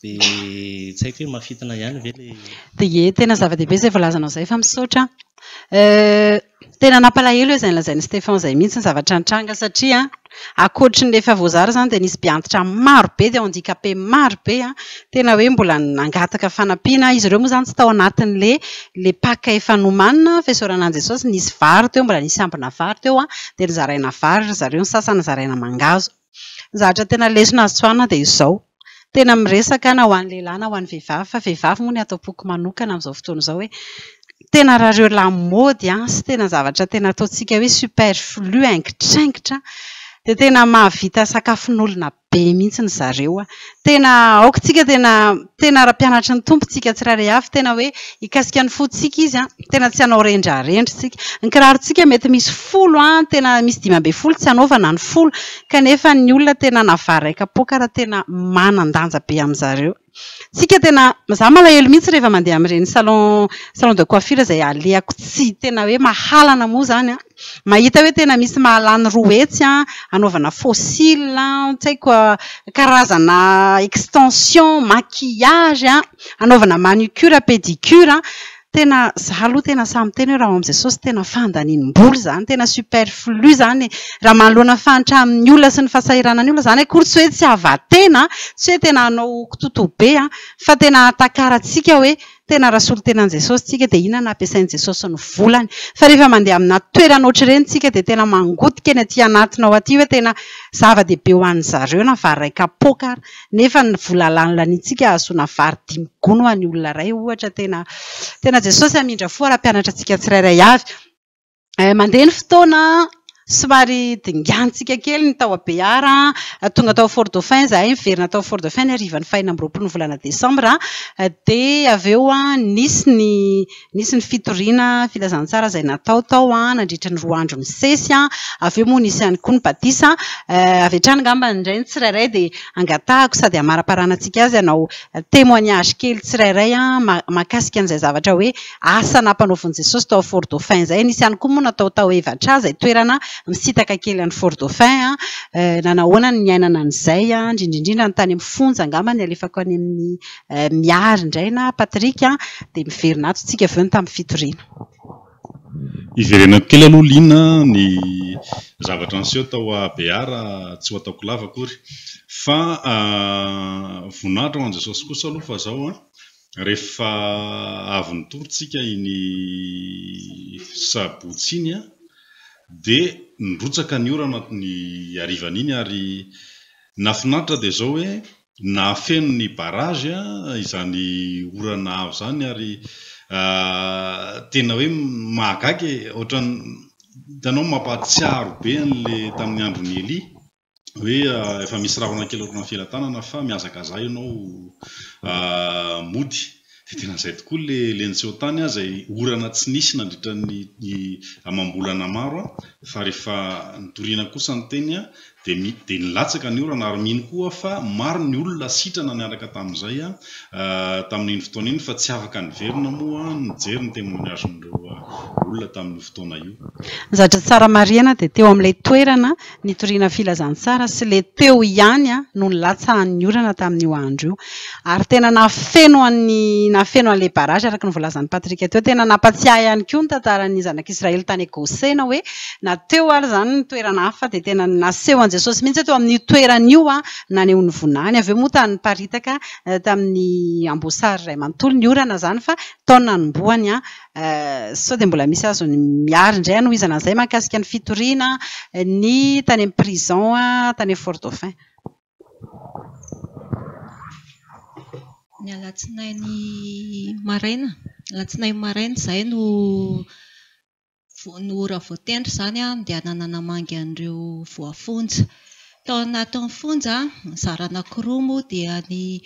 Dia tsy haiko hoe mahafintina ihany ve ilay. Dia ie, tena zava-dehibe izay voalazanao izay fa misaotra an. Tena nampalahelo izay nolazain'i Stephan izay mihitsy ny zavatra nitranga satria ankoatry ny efa voazara izany dia nisy mpiantitra maro be dia handicapé maro be an, tena hoe mbola nangataka fanampiana. Izy ireo moa izany tsy tao anatin'ilay ilay pack efa nomanina fa isaorana an'i Jesosy nisy vary teo, mbola nisy ambina vary teo an, dia nozaraina vary ry zareo, ny sasany nozaraina mangahazo. Ny zavatra tena lesona azo tsoahina dia izao, tena miresaka na ho an'ny lehilahy na ho an'ny vehivavy, fa vehivavy moa no ato am-poko manokana amin'izao fotoana izao hoe tena raha ireo lamaody sy tena zavatra tena ataontsika hoe superflu, haingitraingitra dia tena mahavita sakafon'olona be mihitsy ry zareo. Tena aoka isika tena tena raha mpianatry ny Tompo isika tsirairay avy, tena hoe hikasika ny fontsika Izy an, tena tsy hanao rendrarendra isika. Ny kirarontsika mety misy folo an, tena misy 15 tsy hanaovana ny folo, kanefa ny olona tena navary iray kapoaka raha tena manan-danja be amin'izareo. Tsika tena, za malahelo mihitsy rehefa mandeha amin'ireny salon, salon de coiffure izay alehako tsy tena hoe mahalana moa izany an, mahita hoe tena misy mahalany 200 an, anaovana faux cils an, tsy haiko karazana extension, maquillage an, anaovana manucure, pédicure an, tena za aloha tena sahy miteny hoe raha ao amin'i Jesosy tena fandaniam-bola izany, tena superflu izany e. Raha manoloana ny fahantran'ny olona sy ny fahasahiranan'ny olona izany akory tsy hoe tsy hahavaha-tena, tsy hoe tena hanao kitotoa be an, fa tena hahatakarantsika hoe tena raha solontenan'i Jesosy tsika dia inona no ampiasain'i Jesosy ny volany. Fa rehefa mandeha amina toerana ohatr'ireny tsika dia tena mangotika eny aty anatinao aty hoe tena zava-dehibe ho an'ny zareo na vary iray kapoaka ary. Nefa ny vola lany laniantsika ahazoana vary dimy gony ho an'ny olona iray ohatra tena tena Jesosy hamindra fo ary hampianatra antsika tsirairay avy. Mandeha ny fotoana, Somary dinganintsika kely ny tao Behara, tonga tao Fort Dauphin izahay, niverina tao Fort Dauphin ny harivan'ny faha-26 ny volana desambra, dia avy eo nisy ny nisy ny fitoriana filazantsara izay natao tao nandritra ny roa andro nisesy, avy eo moa nisy ihany koa ny batisa, avy hatrany angamba indray ny tsirairay dia angatahako sady hamaramparanantsika azy hanao témoignage kely tsirairay mahakasika an'izay zavatra hoe asa nampanaovin'i Jesosy tao Fort Dauphin izay. Nisy ihany koa moa natao tao Evatra izay toerana misintaka kely an'i Fort Dauphin. Nanahoana ny niainana an'izay, indrindra indrindra ny tany amin'ny fonja angamba ny alefako any amin'ny Miary indray na Patrick dia miverina ato tsika avy eo ny tamin'ny fitoriana. Hiverenako kely aloha Lina ny zavatra niseho tao Behar tsy ho ataoko lava akory fa voninahitra ho an'i Jesosy kosa aloha fa zao an, rehefa avy nitory tsika iny sabotsy iny an, dia nirotsaka ny orana ny harivan'iny ary nahafinaritra dia zao hoe Nahafeno ny barrage izany orana avo izany ary tena hoe mahagaga e! Ohatran'ny hitanao mampahatsiaro be an'ilay tamin'ny andron'i Elia hoe efa misy rahona kely ohatran'ny felatanana fa mihazakazaha ianao mody. Dia tena izay tokoa ilay ilay niseho tany izay orana tsy nisy nandritra ny amam-bolana maro fa rehefa nitoriana kosa ny teny dia dia nilatsaka ny orana ary mino koa aho fa maro ny olona sitrana niaraka tamin'izay tamin'iny fotoana iny fa tsy afaka niverina moa nijery ny témoignage-n'ireo olona tamin'io fotoana io. Ny zavatra tsara marihana dia teo amin'ilay toerana nitoriana filazantsara sy ilay teo ihany no nilatsahan'ny orana tamin'io andro io. Ary tena nahafeno an'ny nahafeno an'ilay barrage araka ny voalazan'i Patrick teo. Tena nampatsiahy ihany koa ny tantaran'ny zanak'Israely tany Gosena hoe na teo ary izany ny toerana hafa dia tena naseho an'i Jesosy mihitsy hoe teo amin'io toerana io naneho ny voninahiny. Avy eo moa tany niparitaka tamin'ny Amboasary iray manontolo ny orana izany fa tao no nanombohany Sao dia mbola misy azon'i Miary indray hanohizana an'izay mahakasika ny fitoriana ny tany amin'ny prison tany amin'ny Fort Dauphin. Ny alatsinainy maraina, alatsinainy maraina izahay no no ora voatendry izany handehanana namangy an'ireo voafonja. Tao anatin'ny fonja, nizara anankiroa moa dia ny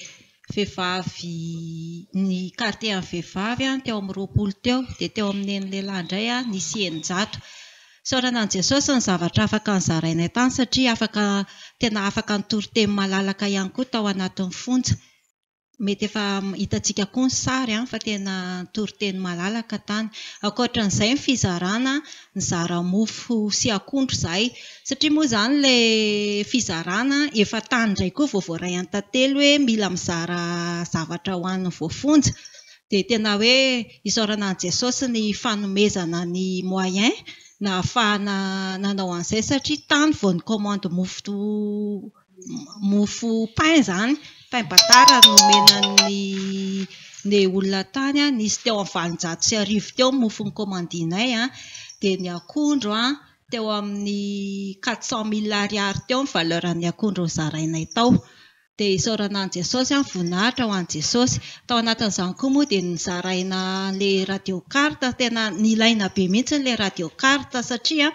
vehivavy, ny quartier an'ny vehivavy teo amin'ny 20 teo, dia teo amin'ny an'ny lehilahy indray nisy 600. Isaorana an'i Jesosy ny zavatra afaka nozarainay tany satria afaka tena afaka nitory teny malalaka ihany koa tao anatin'ny fonja. Mety efa hitantsika koa ny sary fa tena nitory teny malalaka tany. Ankoatran'izay ny fizarana, nizara mofo sy akondro izahay. Satria moa izany ilay fizarana efa tany indray koa vao voaray an'i Tantely hoe mila mizara zavatra ho an'ny voafonja. Dia tena hoe isaorana an'i Jesosy ny fanomezana ny moyen nahafahana nanao an'izay satria tany vao ni-commande mofo mofo pain izany, pain batard nomena ny ny olona tany, nisy teo amin'ny 1800 teo ny mofo nikaomandinay, dia ny akondro teo amin'ny 400 mille ariary teo ny valeur an'ny akondro nozarainay tao. Dia isaorana an'i Jesosy, voninahitra ho an'i Jesosy. Tao anatin'izany koa moa dia nozaraina ilay radio carte, tena nilaina be mihitsy ilay radio carte satria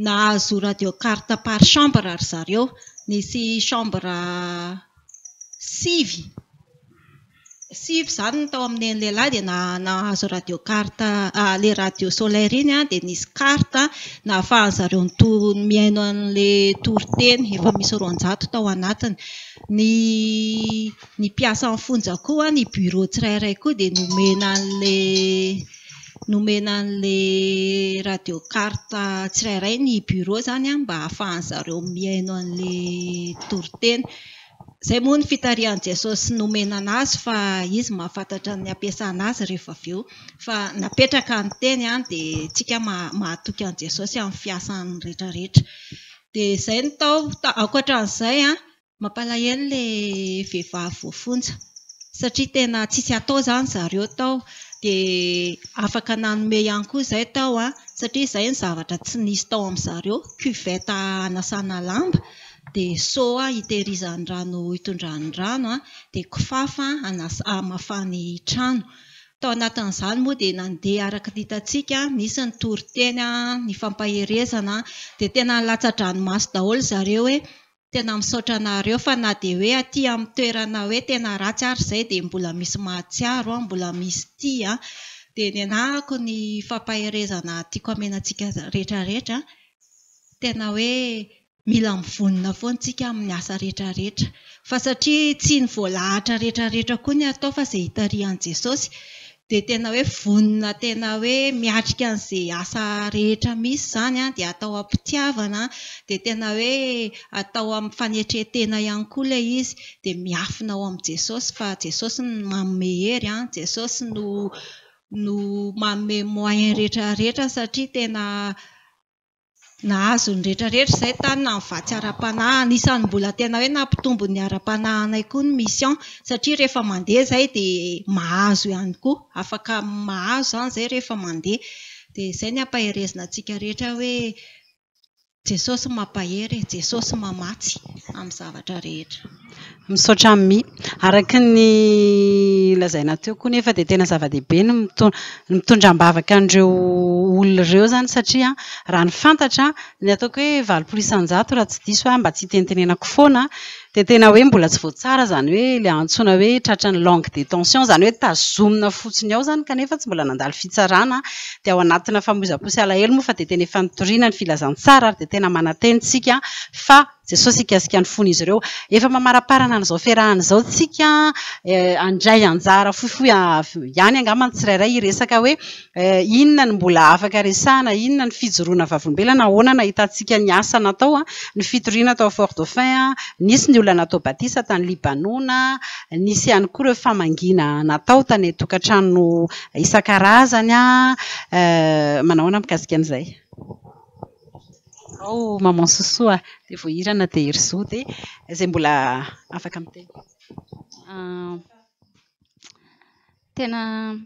Nahazo radio carte par chambre ry zareo. Nisy chambre sivy, sivy izany ny tao amin'ny an'ny lehilahy dia nahazo radio carte, ilay radio solaire iny dia nisy carte nahafahan'ny zareo nitory mihaino an'ilay toriteny. Efa misy 200 tao anatiny. Ny ny mpiasan'ny fonja koa, ny bureau tsirairay koa dia nomena an'ilay Nomena an'ilay radio carte tsirairay ny bureau izany mba ahafahan'ny zareo mihaino an'ilay toriteny. Izay moa ny fitarihan'i Jesosy nomena an'azy fa izy mahafantatra ny hampiasana azy rehefa avy eo. Fa napetraka ny teny dia tsika mahatoky an'i Jesosy amin'ny fiasany rehetra rehetra. Dia izay no tao. Ankoatran'izay an, Mampalahelo ilay vehivavy voafonja satria tena tsisy atao izany zareo tao dia afaka nanome ihany koa izahay tao an, satria izay ny zavatra tsy nisy tao amin'izareo, cuvette hanasana lamba, dia seau hitehirizany rano hitondrany rano an, dia kifafa hanas- hamafany trano. Tao anatin'izany moa dia nandeha araka ny hitantsika, nisy ny toriteny, ny fampaherezana, dia tena nilatsa-dranomaso daholo zareo hoe tena misaotra anareo fa na dia hoe aty amin'ny toerana hoe tena ratsy ary izay dia mbola misy mahatsiaro, mbola misy tia. Dia ny anahako ny fampaherezana tiako hamena antsika rehetra rehetra, tena hoe mila mivonona foana isika amin'ny asa rehetra rehetra. Fa satria tsy ny voalahatra rehetra rehetra koa ny atao fa izay itarihan'i Jesosy, dia tena hoe vonona tena hoe miatrika an'izay asa rehetra misy izany an, dia atao am-pitiavana, dia tena hoe atao amin'ny fanetren-tena ihany koa ilay izy, dia miafina ao amin'i Jesosy fa Jesosy no manome hery an, Jesosy no no manome moyen rehetra rehetra satria tena Nahazo ny rehetra rehetra izay tany na ny vatsy ara-panahy. Anisan'ny mbola tena hoe nampitombo ny ara-panahinay koa ny mission satria rehefa mandeha izahay dia mahazo ihany koa. Afaka mahazo izany izahay rehefa mandeha. Dia izay no ampaherezina antsika rehetra hoe Jesosy mampahery e, Jesosy mamatsy amin'ny zavatra rehetra. Misaotra Ammi. Araka ny lazaina teo koa nefa dia tena zava-dehibe ny mitondra am-bavaka an'ireo olona ireo izany satria raha ny fantatra, ny ataoko hoe 80% raha tsy diso aho mba tsy hitenitenenako foana dia tena hoe mbola tsy voatsara izany hoe ilay antsoina hoe tratran'ny longue détention, izany hoe tazomina fotsiny ao izany kanefa tsy mbola nandalo fitsarana dia ao anatina famoizam-po sy alahelo moa fa dia tena efa nitoriana ny filazantsara ary dia tena manantena isika fa Jesosy hikasika ny fon'izy ireo. Efa mamaraparana an'izao fiarahana izao tsika, handray anjara fohifohy ihany angamba ny tsirairay hiresaka hoe inona no mbola afaka resahana, inona ny fijoroana vavolombelona, ahoana nahitantsika ny asa natao, ny fitoriana tao Fort Dauphin, nisy ny olona natao batisa tany Libanona, nisy ihany koa ireo famangiana natao tany an-tokantrano isan-karazany. Manao ahoana mikasika an'izay? Ao Maman Sosoa a! Dia Voahirana dia Herizo dia izay mbola afaka miteny. Tena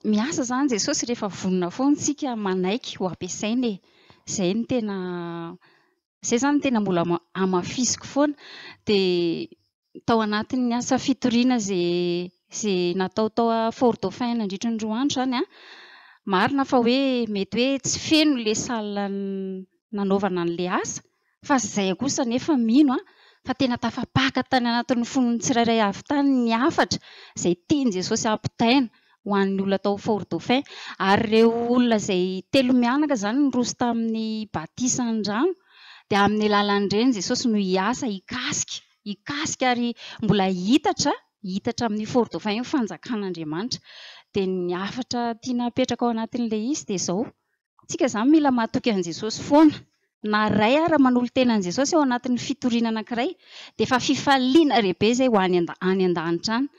miasa izany Jesosy rehefa vonona foana isika manaiky ho ampiasaina e. Izay no tena, izay izany no tena mbola hamafisiko foana. Dia tao anatin'ny asa fitoriana izay izay natao tao Fort Dauphin nandritra ny roa andro izany an, marina fa hoe mety hoe tsy feno ilay salle nanaovana an'ilay asa fa izay kosa anefa mino aho fa tena tafapaka tany anatin'ny fon'ny tsirairay avy tany ny hafatra izay tian'i Jesosy hampitaina ho an'ny olona tao Fort Dauphin. Ary ireo olona izay telo mianaka izany niroso tamin'ny batisan'ny rano dia amin'ny alalan'ireny Jesosy no hiasa, hikasika, hikasika ary mbola hitatra, hitatra amin'ny Fort Dauphin io fanjakan'Andriamanitra. Dia ny hafatra tiana hapetraka ao anatin'ilay izy dia izao, Tsika izany mila matoky an'i Jesosy foana. Na iray ara manolo-tena an'i Jesosy ao anatin'ny fitoriana anankiray dia efa fifaliana lehibe izay ho any any an-danitra any.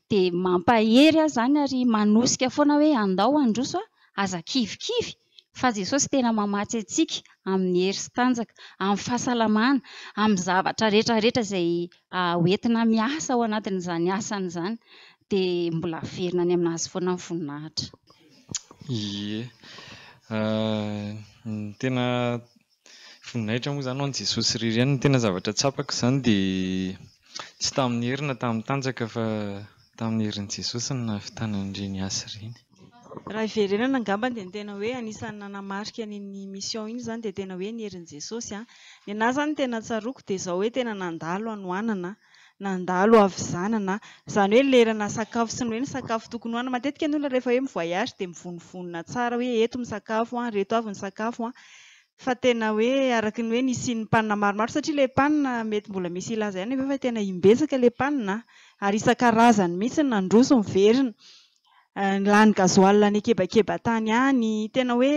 Dia mampahery aho izany ary manosika foana hoe andao handroso aho, aza kivikivy fa Jesosy tena mamatsy antsika amin'ny hery sy tanjaka, amin'ny fahasalamana, amin'ny zavatra rehetra rehetra izay hoentina miasa ao anatin'izany asany izany. Dia mbola averina any amin'Azy foana ny voninahitra. Ie. Ny tena voninahitra moa izany ho an'i Jesosy irery ihany. Ny tena zavatra tsapako izany dia tsy tamin'ny hery na tamin'ny tanjaka fa tamin'ny herin'i Jesosy no nahavitana an'ireny asa ireny. Raha hiverenana angamba dia ny tena hoe anisan'ny nanamarika an'iny mission iny izany dia tena hoe ny herin'i Jesosy an. Ny an'ahy izany ny tena tsaroako dia izao hoe tena nandalo hanoanana nandalo havizanana, izany hoe lerana sakafo sy ny hoe ny sakafo tokony hohanina. Matetika ny olona rehefa hoe mi-voyage dia mivonivonona tsara hoe eto misakafo an, ireto avy ny sakafo an. Fa tena hoe araka ny hoe nisian'ny panne maromaro satria ilay panne mety mbola misy hilaza ihany avy eo fa tena imbetsaka ilay panne an, ary isan-karazany mihitsy nandroso niverina. Lany gasoil nikebakeba tany any, tena hoe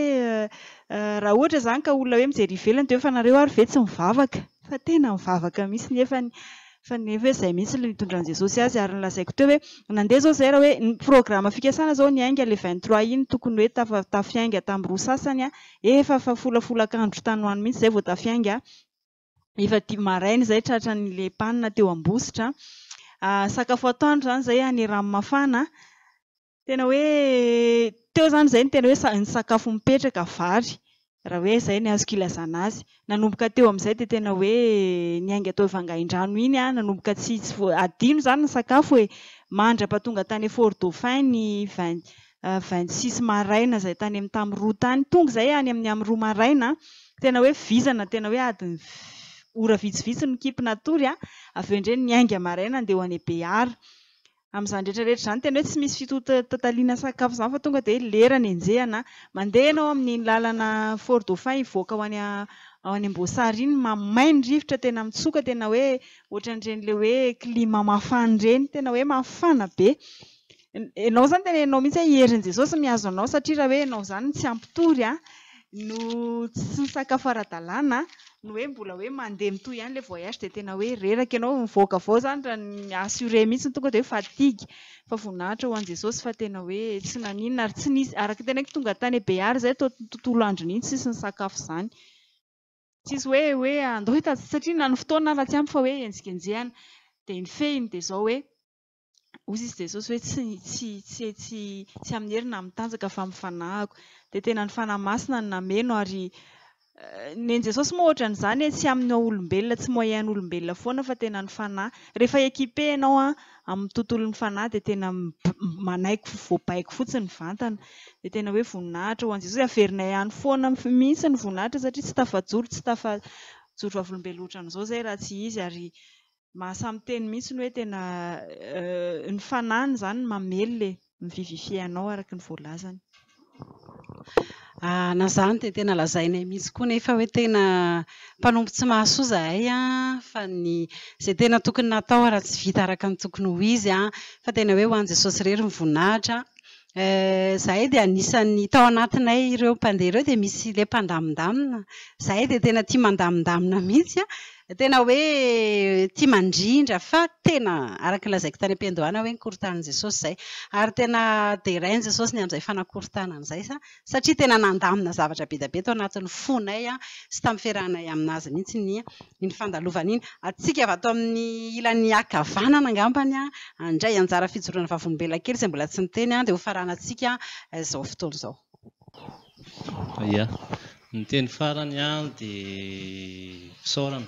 raha ohatra izany ka olona hoe mijery ivelany dia hoe fa nareo ary ve tsy mivavaka? Fa tena mivavaka mihitsy nefany, fa nefa hoe izay mihitsy no nitondran'i Jesosy azy ary nolazaiko teo hoe nandeha izao izay raha hoe ny programme fikasana izao niainga le 23 iny tokony hoe tafa tafiainga tamin'ny roa sasany efa fa folafolakandro tany ho any mihitsy izay vao tafiainga Efa dimy maraina izay tratran'ilay panne teo Ambositra. Sakafo atoandro izany izay any Ranomafana. Tena hoe teo izany izay no tena hoe ny sakafo mipetraka vary, raha hoe izay no azoko ilazana azy. Nanomboka teo amin'izay dia tena hoe niainga tao Vangaindrano iny aho, nanomboka tsy tsy voa- adino izany ny sakafo e. Mandra-pahatonga tany Fort Dauphin ny vingt 26 maraina izay tany amin'ny tamin'ny roa tany. Tonga izay any amin'ny amin'ny roa maraina, tena hoe vizana, tena hoe adiny ora vitsivitsy no nikipy natory, avy eo indray niainga maraina handeha ho any Behara. Amin'izany rehetra rehetra izany tena hoe tsy misy fitotaliana sakafo izany fa tonga dia lera no enjehana. Mandeha ianao amin'iny lalana Fort Dauphin hivoaka ho any any Amboasary iny, mamay ny rivotra, tena mitsoka, tena hoe ohatran'ireny ilay hoe climat mafana ireny, tena hoe mafana be. Ianao izany tena ianao mihitsy hoe herin'i Jesosy mihazo anao satria raha hoe ianao izany no tsy ampy tory an, no tsy misakafo ara-dalàna, no hoe mbola hoe mandeha mitohy ihany ilay voyage dia tena hoe reraka ianao, mivoaka avy ao izany raha ny assuré mihitsy tonga dia hoe fatigue. Fa voninahitra ho an'i Jesosy fa tena hoe tsy naninona ary tsy nisy, araka ny teneniko tonga tany Behary izay toa tontolo andron'iny tsisy nisakafo izany. Tsisy hoe hoe andao hitady satria na ny fotoana ara tsy ampy fa hoe enjikenjehana. Dia ny fehiny dia izao hoe. Hoy izy Jesosy hoe tsy tsy tsy tsy tsy amin'ny hery na amin'ny tanjaka fa amin'ny fanahiko. Dia tena ny Fanahy Masina no nameno ary nen'i Jesosy moa ohatran'izany e, tsy amin'ny olombelona, tsy moyen olombelona foana fa tena ny Fanahy. Rehefa équipé ianao an, amin'ny tontolon'ny Fanahy dia tena manaiky voabaiko fotsiny mivantana. Dia tena hoe voninahitra ho an'i Jesosy. Averinay any foana mihitsy ny voninahitra satria tsy tafajoro, tsy tafajoro vavolombelona ohatran'izao izay raha tsy izy ary Mahasahy miteny mihitsy ny hoe tena ny fanahiny izany no mamelona e, mi-vivifier anao araka ny voalazany. Na izany dia tena lazainay mihitsy koa nefa hoe tena mpanompo tsy mahasoa izahay fa ny izay tena tokony natao ary tsy vita araka ny tokony ho izy fa tena hoe ho an'i Jesosy irery ny voninahitra. Izahay dia anisan'ny tao anatinay ireo mpandeha ireo dia misy ilay mpandamindamina. Izahay dia tena tia mandamindamina mihitsy an! Tena hoe tia mandrindra fa tena araka ny lazaiko tany am-piandohana hoe nikorontanin'i Jesosy izay. Ary tena derain'i Jesosy ny amin'izay fanakorontanana izay satria tena nandamina zavatra be dia be tao anatin'ny fonay sy tamin'ny fiarahanay aminazy mihitsy ny iny fandalovana iny. Antsika avy ato amin'ny ilany ankavanana angambany handray anjara fijoroana vavolombelona kely izay mbola tsy niteny dia ho faranantsika izao fotoana izao. Ia. Ny teny farany dia fisaorana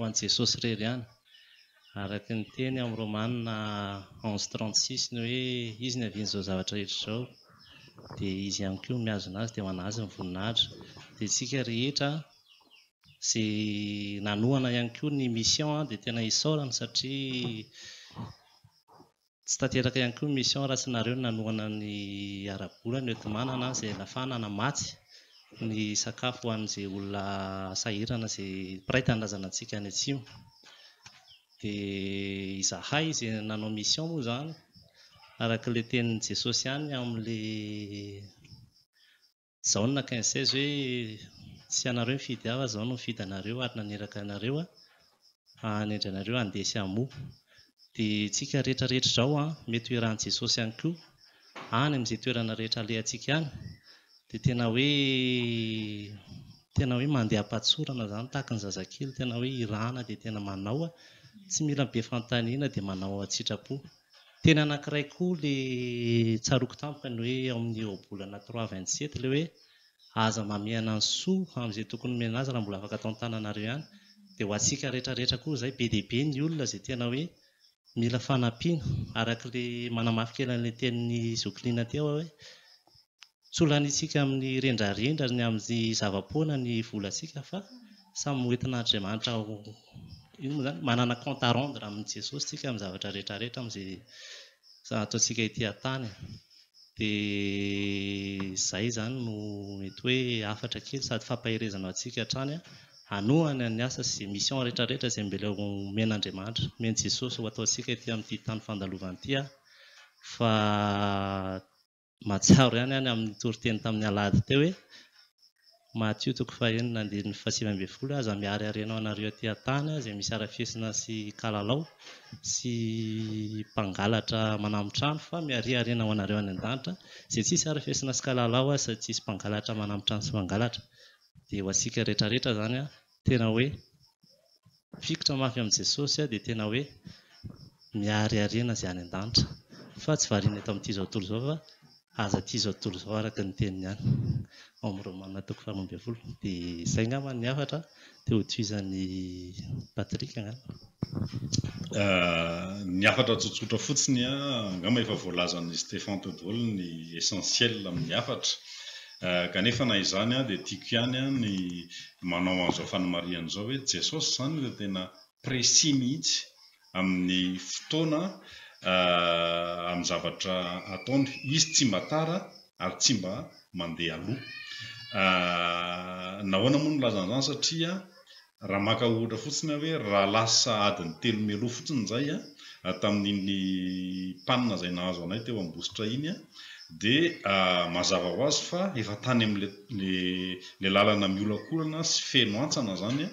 ho an'i Jesosy irery ihany. Araka ny teny ao amin'ny Romana 11:36 ny hoe Izy niavian'izao zavatra rehetra izao dia Izy ihany koa mihazona azy dia ho an'Azy ny voninahitra. Dia isika rehetra izay nanohana ihany koa ny mission dia tena isaorana satria tsy tanteraka ihany koa ny mission raha tsy nareo no nanohana ny ara-bola ny hoenti-manana izay nahafahana namatsy ny sakafo ho an'izay olona sahirana izay mpiray tanindrazana antsika any atsimo. Dia izahay izay nanao mission moa izany araka ilay tenin'i Jesosy ihany amin'ilay Jaona 15 hoe tsy ianareo nifidy ahy fa izaho no nifidy anareo ary naniraka anareo hanendry anareo handeha sy hamoa. Dia isika rehetra rehetra izao an, mety ho iarahan'i Jesosy ihany koa any amin'izay toerana rehetra alehantsika any dia tena hoe tena hoe mandeha am-pahatsorana izany tahaka ny zazakely, tena hoe irahana dia tena manao, tsy mila be fanontaniana dia manao an-tsitrapo. Teny anankiray koa ilay tsaroako tampoka ny hoe ao amin'ny ohabolana 3:27 ilay hoe aza mamehana ny soa amin'izay tokony homena azy raha mbola afaka atao an-tananareo ihany. Dia ho antsika rehetra rehetra koa izay, be dia be ny olona izay tena hoe mila fanampiana araka ilay manamafy kely an'ilay tenin'i Zoky Lina teo aho hoe tsy ho lanintsika amin'ny rendrarendra ny amin'ny zava-poana ny volantsika fa samy ho entin'Andriamanitra ho inona moa izany? Manana compte à rendre amin'i Jesosy isika amin'ny zavatra rehetra rehetra amin'izay ataontsika ety an-tany. Dia izay izany no mety hoe hafatra kely sady fampaherezana ho antsika hatrany hanohana ny asa sy mission rehetra rehetra izay mbola omen'Andriamanitra, omen'i Jesosy ho ataontsika ety amin'ity tany fandalovana ity fa Mahatsiaro ihany aho ny amin'ny toriteny tamin'ny alahady teo hoe, Matio toko fahenina andininy fahasivy ambin'ny folo, Aza mihary harena ho anareo aty an-tany izay misy harafesina sy kalalao sy mpangalatra manamon-trano, fa miharia harena ho anareo any an-danitra izay tsisy harafesina sy kalalao sady tsisy mpangalatra manamon-trano sy mangalatra. Dia ho antsika rehetra rehetra izany, tena hoe Mifikitra mafy amin'i Jesosy dia tena hoe mihary harena izay any an-danitra fa tsy variana eto amin'ity izao tontolo izao fa aza tia izao tontolo izao araka ny teniny ihany. Ao amin'ny Romana toko faharoa ambin'ny folo. Dia izay angamba ny hafatra dia hotohizan'i Patrick angamba. Ny hafatra tsotsotra fotsiny angamba efa voalazan'i Stéphan teo daholo ny essentiel amin'ny hafatra. Kanefa na izany dia tiako ihany ny manao an'izao fanamarihana izao hoe Jesosy izany dia tena précis mihitsy amin'ny fotoana amin'ny zavatra ataony. Izy tsy mba tara ary tsy mba mandeha aloha. Nahoana moa no nilazana izany? Satria raha maka ohatra fotsiny aho hoe raha lasa adiny telo mialoha fotsiny izay tamin'iny panne izay nahazo anay teo Ambositra iny dia mazava ho azy fa efa tany amin'ilay lalana miolakolana sy feno hantsana izany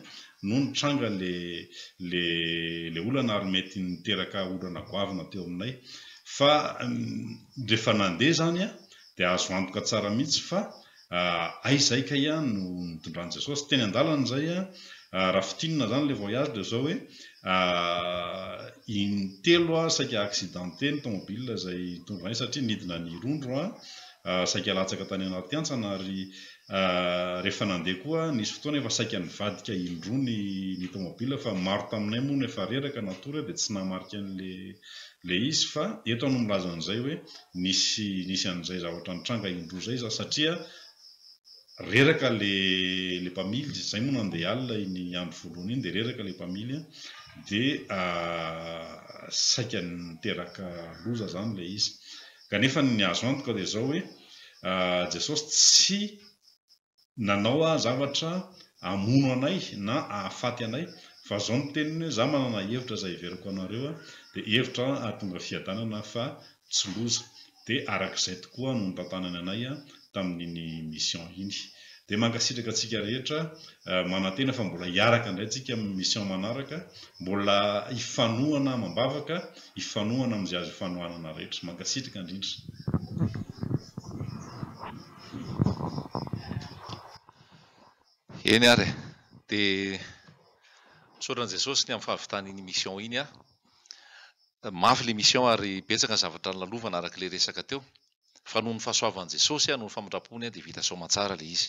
no nitranga ilay olana ary mety niteraka olana goavana teo aminay. Fa rehefa nandeha izany dia azo antoka tsara mihitsy fa aiza izay kay no nitondran'i Jesosy. Teny an-dalana izay, raha fintinina izany ilay voyage dia izao hoe in-telo aho saika accidenté ny tomobile izay nitondra anay satria nidina nirondro aho, saika latsaka tany anaty hantsana ary rehefa nandeha koa nisy fotoana efa saika nivadika indroa ny ny tomobile fa maro taminay moa no efa reraka natory dia tsy nahamarika an'ilay ilay izy fa eto aho no milaza an'izay hoe nisy nisy an'izay zavatra nitranga indroa izay za satria reraka le le mpamily, zay moa nandeha alina iny andro voalohany iny dia reraka le mpamily an, dia saika niteraka loza zany ilay izy. Kanefa ny azo antoka dia izao hoe Jesosy tsy nanao zavatra hamono anay na hahafaty anay fa izao no teniny hoe za manana hevitra izay heveriko anareo dia hevitra hahatonga fiadanana fa tsy loza dia arak'izay tokoa no nitantanany anay tamin'iny mission iny. Dia mankasitraka antsika rehetra, manantena fa mbola hiaraka indray tsika amin'ny mission manaraka, mbola hifanohana amam-bavaka, hifanohana amin'izay azo ifanohanana rehetra. Mankasitraka indrindra. Eny ary e! Dia misaotra an'i Jesosy ny amin'ny fahavitan'iny mission iny aho. Mafy ilay mission ary betsaka ny zavatra nolalovana araka ilay resaka teo. Fa noho ny fahasoavan'i Jesosy, noho ny famindrampony dia vita soamantsara ilay izy.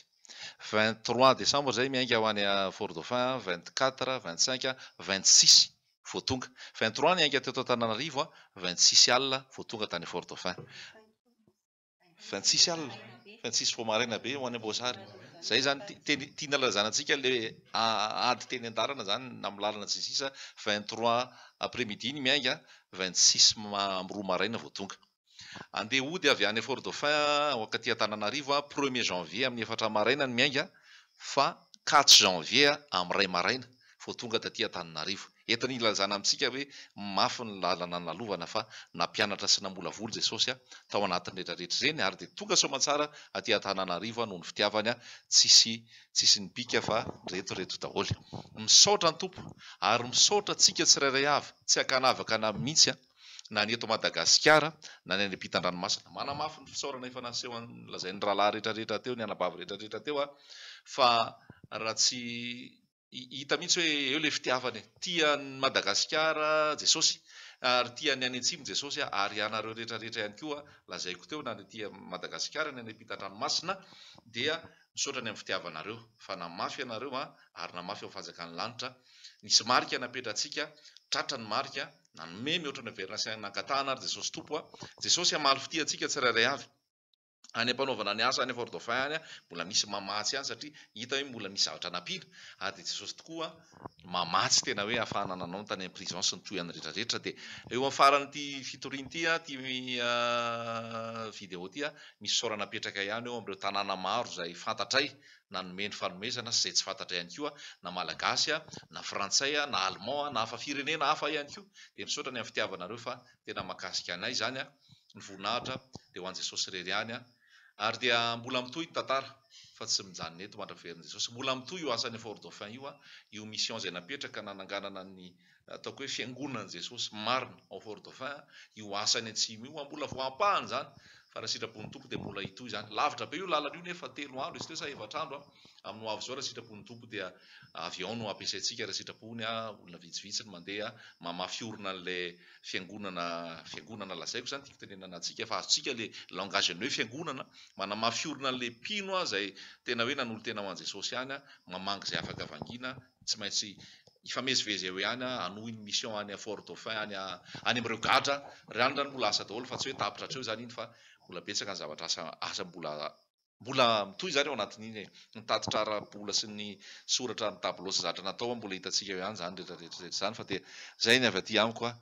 23 décembre izay miainga ho any Fort Dauphin, 24, 25, 26 vao tonga. 23 niainga teto Antananarivo, 26 alina vao tonga tany Fort Dauphin. 26 alina, 26 vao maraina be ho any Amboasary. Izay izany teny tiana lazana antsika ilay ady teny an-dalana izany na amin'ny lalana sy ny sisa, 23 après midi ny miainga, 26 amin'ny roa maraina vao tonga. Andeha hody avy any Fort Dauphin ho ankaty Antananarivo aho, premier janvier amin'ny efatra maraina ny miainga fa quatre janvier amin'ny iray maraina vao tonga taty Antananarivo. Entina hilazana amintsika hoe mafy ny lalana nalovana fa nampianatra sy namolavola Jesosy tao anatin'ny rehetra rehetra ireny ary dia tonga soamantsara aty Antananarivo noho ny fitiavany tsisy tsisy nipika fa reto reto daholo. Misaotra ny Tompo ary misaotra antsika tsirairay avy tsy ankanavaka na mihitsy na ny eto Madagasikara na ny any ampitan-dranomasina. Manamafy ny fisaorana efa nasehon'ny lazain'ny rahalahy rehetra rehetra teo, ny anabavy rehetra rehetra teo aho fa raha tsy hita mihitsy hoe eo ilay fitiavana e. Tia an'i Madagasikara Jesosy ary tia ny any atsimo Jesosy ary ianareo rehetra rehetra ihany koa lazaiko teo na ny aty Madagasikara na ny any ampitan-dranomasina dia misaotra ny amin'ny fitiavanareo fa namafy ianareo ary namafy ao amin'ny fanjakan'ny lanitra. Nisy marika napetratsika, tratra ny marika, Nanome mihoatra ny heverina sy nangatahana ary Jesosy Tompo a! Jesosy hamaly fitia antsika tsirairay avy. Any am-panaovana ny asa any Fort Dauphin any mbola misy mamatsy ihany satria hita hoe mbola misy zavatra nampiana ary dia Jesosy tokoa mamatsy tena hoe ahafahana nanao ny tany am prison sy ny tohiny rehetra rehetra dia eo amin'ny faran'ity fitoriana ity ity vidéo ity misy fisaorana apetraka ihany eo amin'ireo tanàna maro izay fantatray nanome ny fanomezana sy izay tsy fantatra ihany koa na malagasy na frantsay na allemand na hafa firenena hafa ihany koa dia misaotra ny amin'ny fitiavanareo fa tena mahakasika anay izany ny voninahitra dia ho an'i Jesosy irery ihany ary dia mbola mitohy ny tantara fa tsy mijanona eto mandra-piverin'i Jesosy mbola mitohy io asan'ny Fort Dauphin io io mission izay napetraka nananganana ny ataoko hoe fiangonan'i Jesosy marina ao Fort Dauphin io asany atsimo io mbola vao ampahany izany fa Fa raha sitrapon'ny Tompo dia mbola hitohy izany. Lavitra be io lalana io nefa telo andro izy teo sa efatra andro an! Amin'ny ho avy izao raha sitrapon'ny Tompo dia avion no ampiasaintsika raha sitrapony an, olona vitsivitsy no mandeha, mamafy orina an'ilay fiangonana, fiangonana lazaiko izany tiako tenenana antsika fa azontsika ilay langage ny hoe fiangonana, manamafy orina an'ilay mpino an, izay tena hoe nanolo-tena ho an'i Jesosy ihany an, mamangy izay afaka vangiana, tsy maintsy hifamezivezy eo ihany an, hanohy ny mission any Fort Dauphin any any amin'ireo gadra, rany rany mbola asa daholo fa tsy hoe tapitra hatreo izany iny fa mbola betsaka ny zavatra asa asa mbola mbola mitohy izany ao anatin'iny e, ny tatitra ara-bola sy ny soratra amin'ny tableau sy zavatra natao mbola hitantsika eo ihany izany rehetra rehetra rehetra izany fa dia izay ny avy aty amiko an,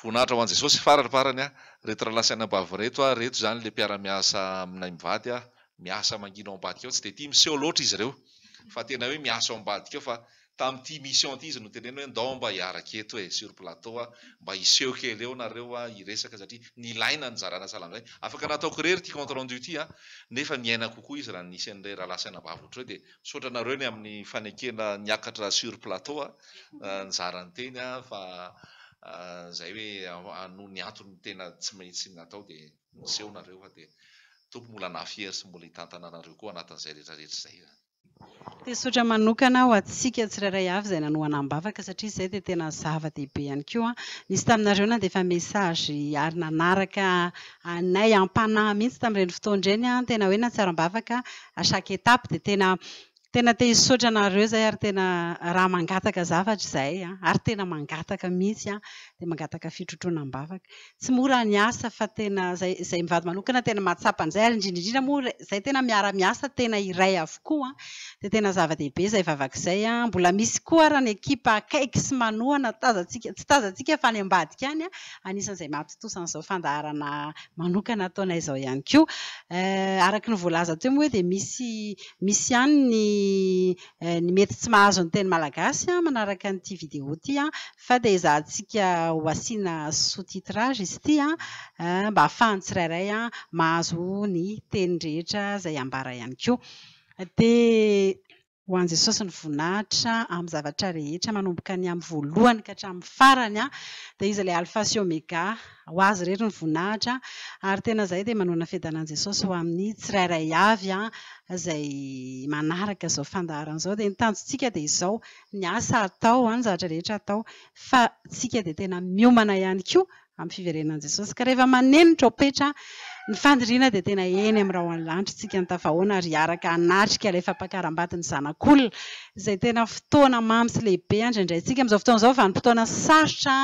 voninahitra ho an'i Jesosy, farany farany an, ireto rahalahy sy anabavy ireto an, ireto izany ilay mpiara-miasa aminay mivady an, miasa mangina ao ambadika ao, tsy dia tia miseho loatra izy ireo fa tena hoe miasa ao ambadika ao fa tamin'ity mission ity izy noteneniny hoe ndao mba hiaraka eto e, sur plateau a, mba hiseho kely eo nareo a, hiresaka satria nilaina nizarana sahala amin'izay. Afaka nataoko irery ity compte rendu ity a, nefa niaina kokoa izy raha nisy an'ilay rahalahy sy anabavy ohatr'ireo dia misaotra anareo ny amin'ny fanekena niakatra sur plateau a, nizara ny teny a, fa izay hoe noho ny antony tena tsy maintsy natao dia niseho nareo fa dia Tompo mbola hanafy hery sy mbola hitantana anareo koa anatin'izay rehetra rehetra izay izany. Te-hisaotra manokana ho antsika tsirairay avy izay nanohana am-bavaka satria izay dia tena zava-dehibe ihany koa. Nisy taminareo nandefa message ary nanaraka anay am-panahy mihitsy tamin'ireny fotoana ireny, tena hoe nahatsiaro am-bavaka à chaque étape dia tena Tena te hisaotra anareo izay ary tena raha mangataka zavatra izahay ary tena mangataka mihitsy dia mangataka fitrotroana am-bavaka. Tsy mora ny asa fa tena izay izay mivady manokana tena mahatsapa an'izay ary indrindra indrindra moa izay tena miara-miasa tena iray avokoa dia tena zava-dehibe izay vavaka izay. Mbola misy koa ary ny ekipa akaiky sy manohana tazantsika tsy tazantsika fa any ambadika any anisan'izay mahatontosa an'izao fandaharana manokana ataonay izao ihany koa. Araka ny voalaza teo moa hoe dia misy Misy ihany ny ny mety tsy mahazo ny teny malagasy manaraka an'ity vidéo ity fa dia ezahantsika ho asiana sous-titrage izy ity mba ahafahan'ny tsirairay mahazo ny teny rehetra izay ambara ihany koa. Dia ho an'i Jesosy ny voninahitra amin'ny zavatra rehetra manomboka ny amin'ny voalohany ka hatramin'ny farany dia Izy ilay Alpha sy Omega. Ho Azy irery ny voninahitra ary tena izay dia manoana fiadanan'i Jesosy ho amin'ny tsirairay avy izay manaraka izao fandaharana izao. Dia ny tanjontsika dia izao, ny asa atao, ny zavatra rehetra atao, fa tsika dia tena miomana ihany koa amin'ny fiverenan'i Jesosy. Ka rehefa maneno ny trompetra, ny faniriana dia tena eny amin'ny rahon'ny lanitra isika no tafahoana ary hiaraka hanatrika ilay fampakaram-bady ny Zanak'olona. Izay tena fotoana mamy sy lehibe andraindraintsika amin'izao fotoana izao, vanim-potoana sarotra,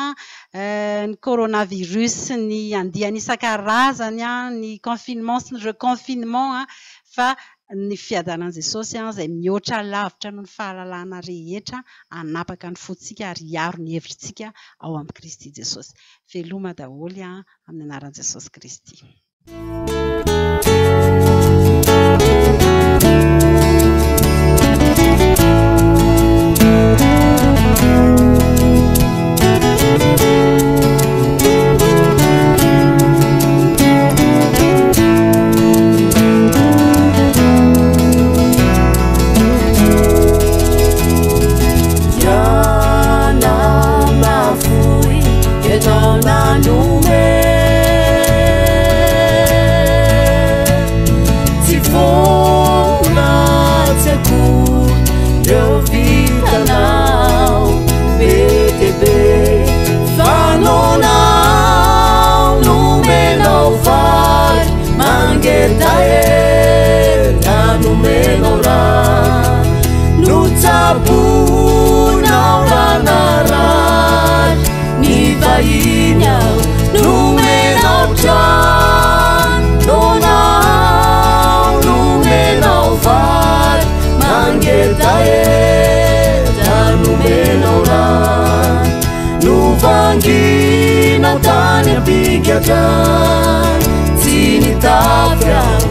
ny coronavirus sy ny andiany isan-karazany, ny confinement sy ny reconfinement, fa ny fiadanan'i Jesosy izay mihoatra lavitra noho ny fahalalana rehetra hanapaka ny fontsika ary hiaro ny hevitritsika ao amin'i Kristy Jesosy. Veloma daholo amin'ny anaran'i Jesosy Kristy. Novanginao tany am-pigadrana, tsy nitafy aho.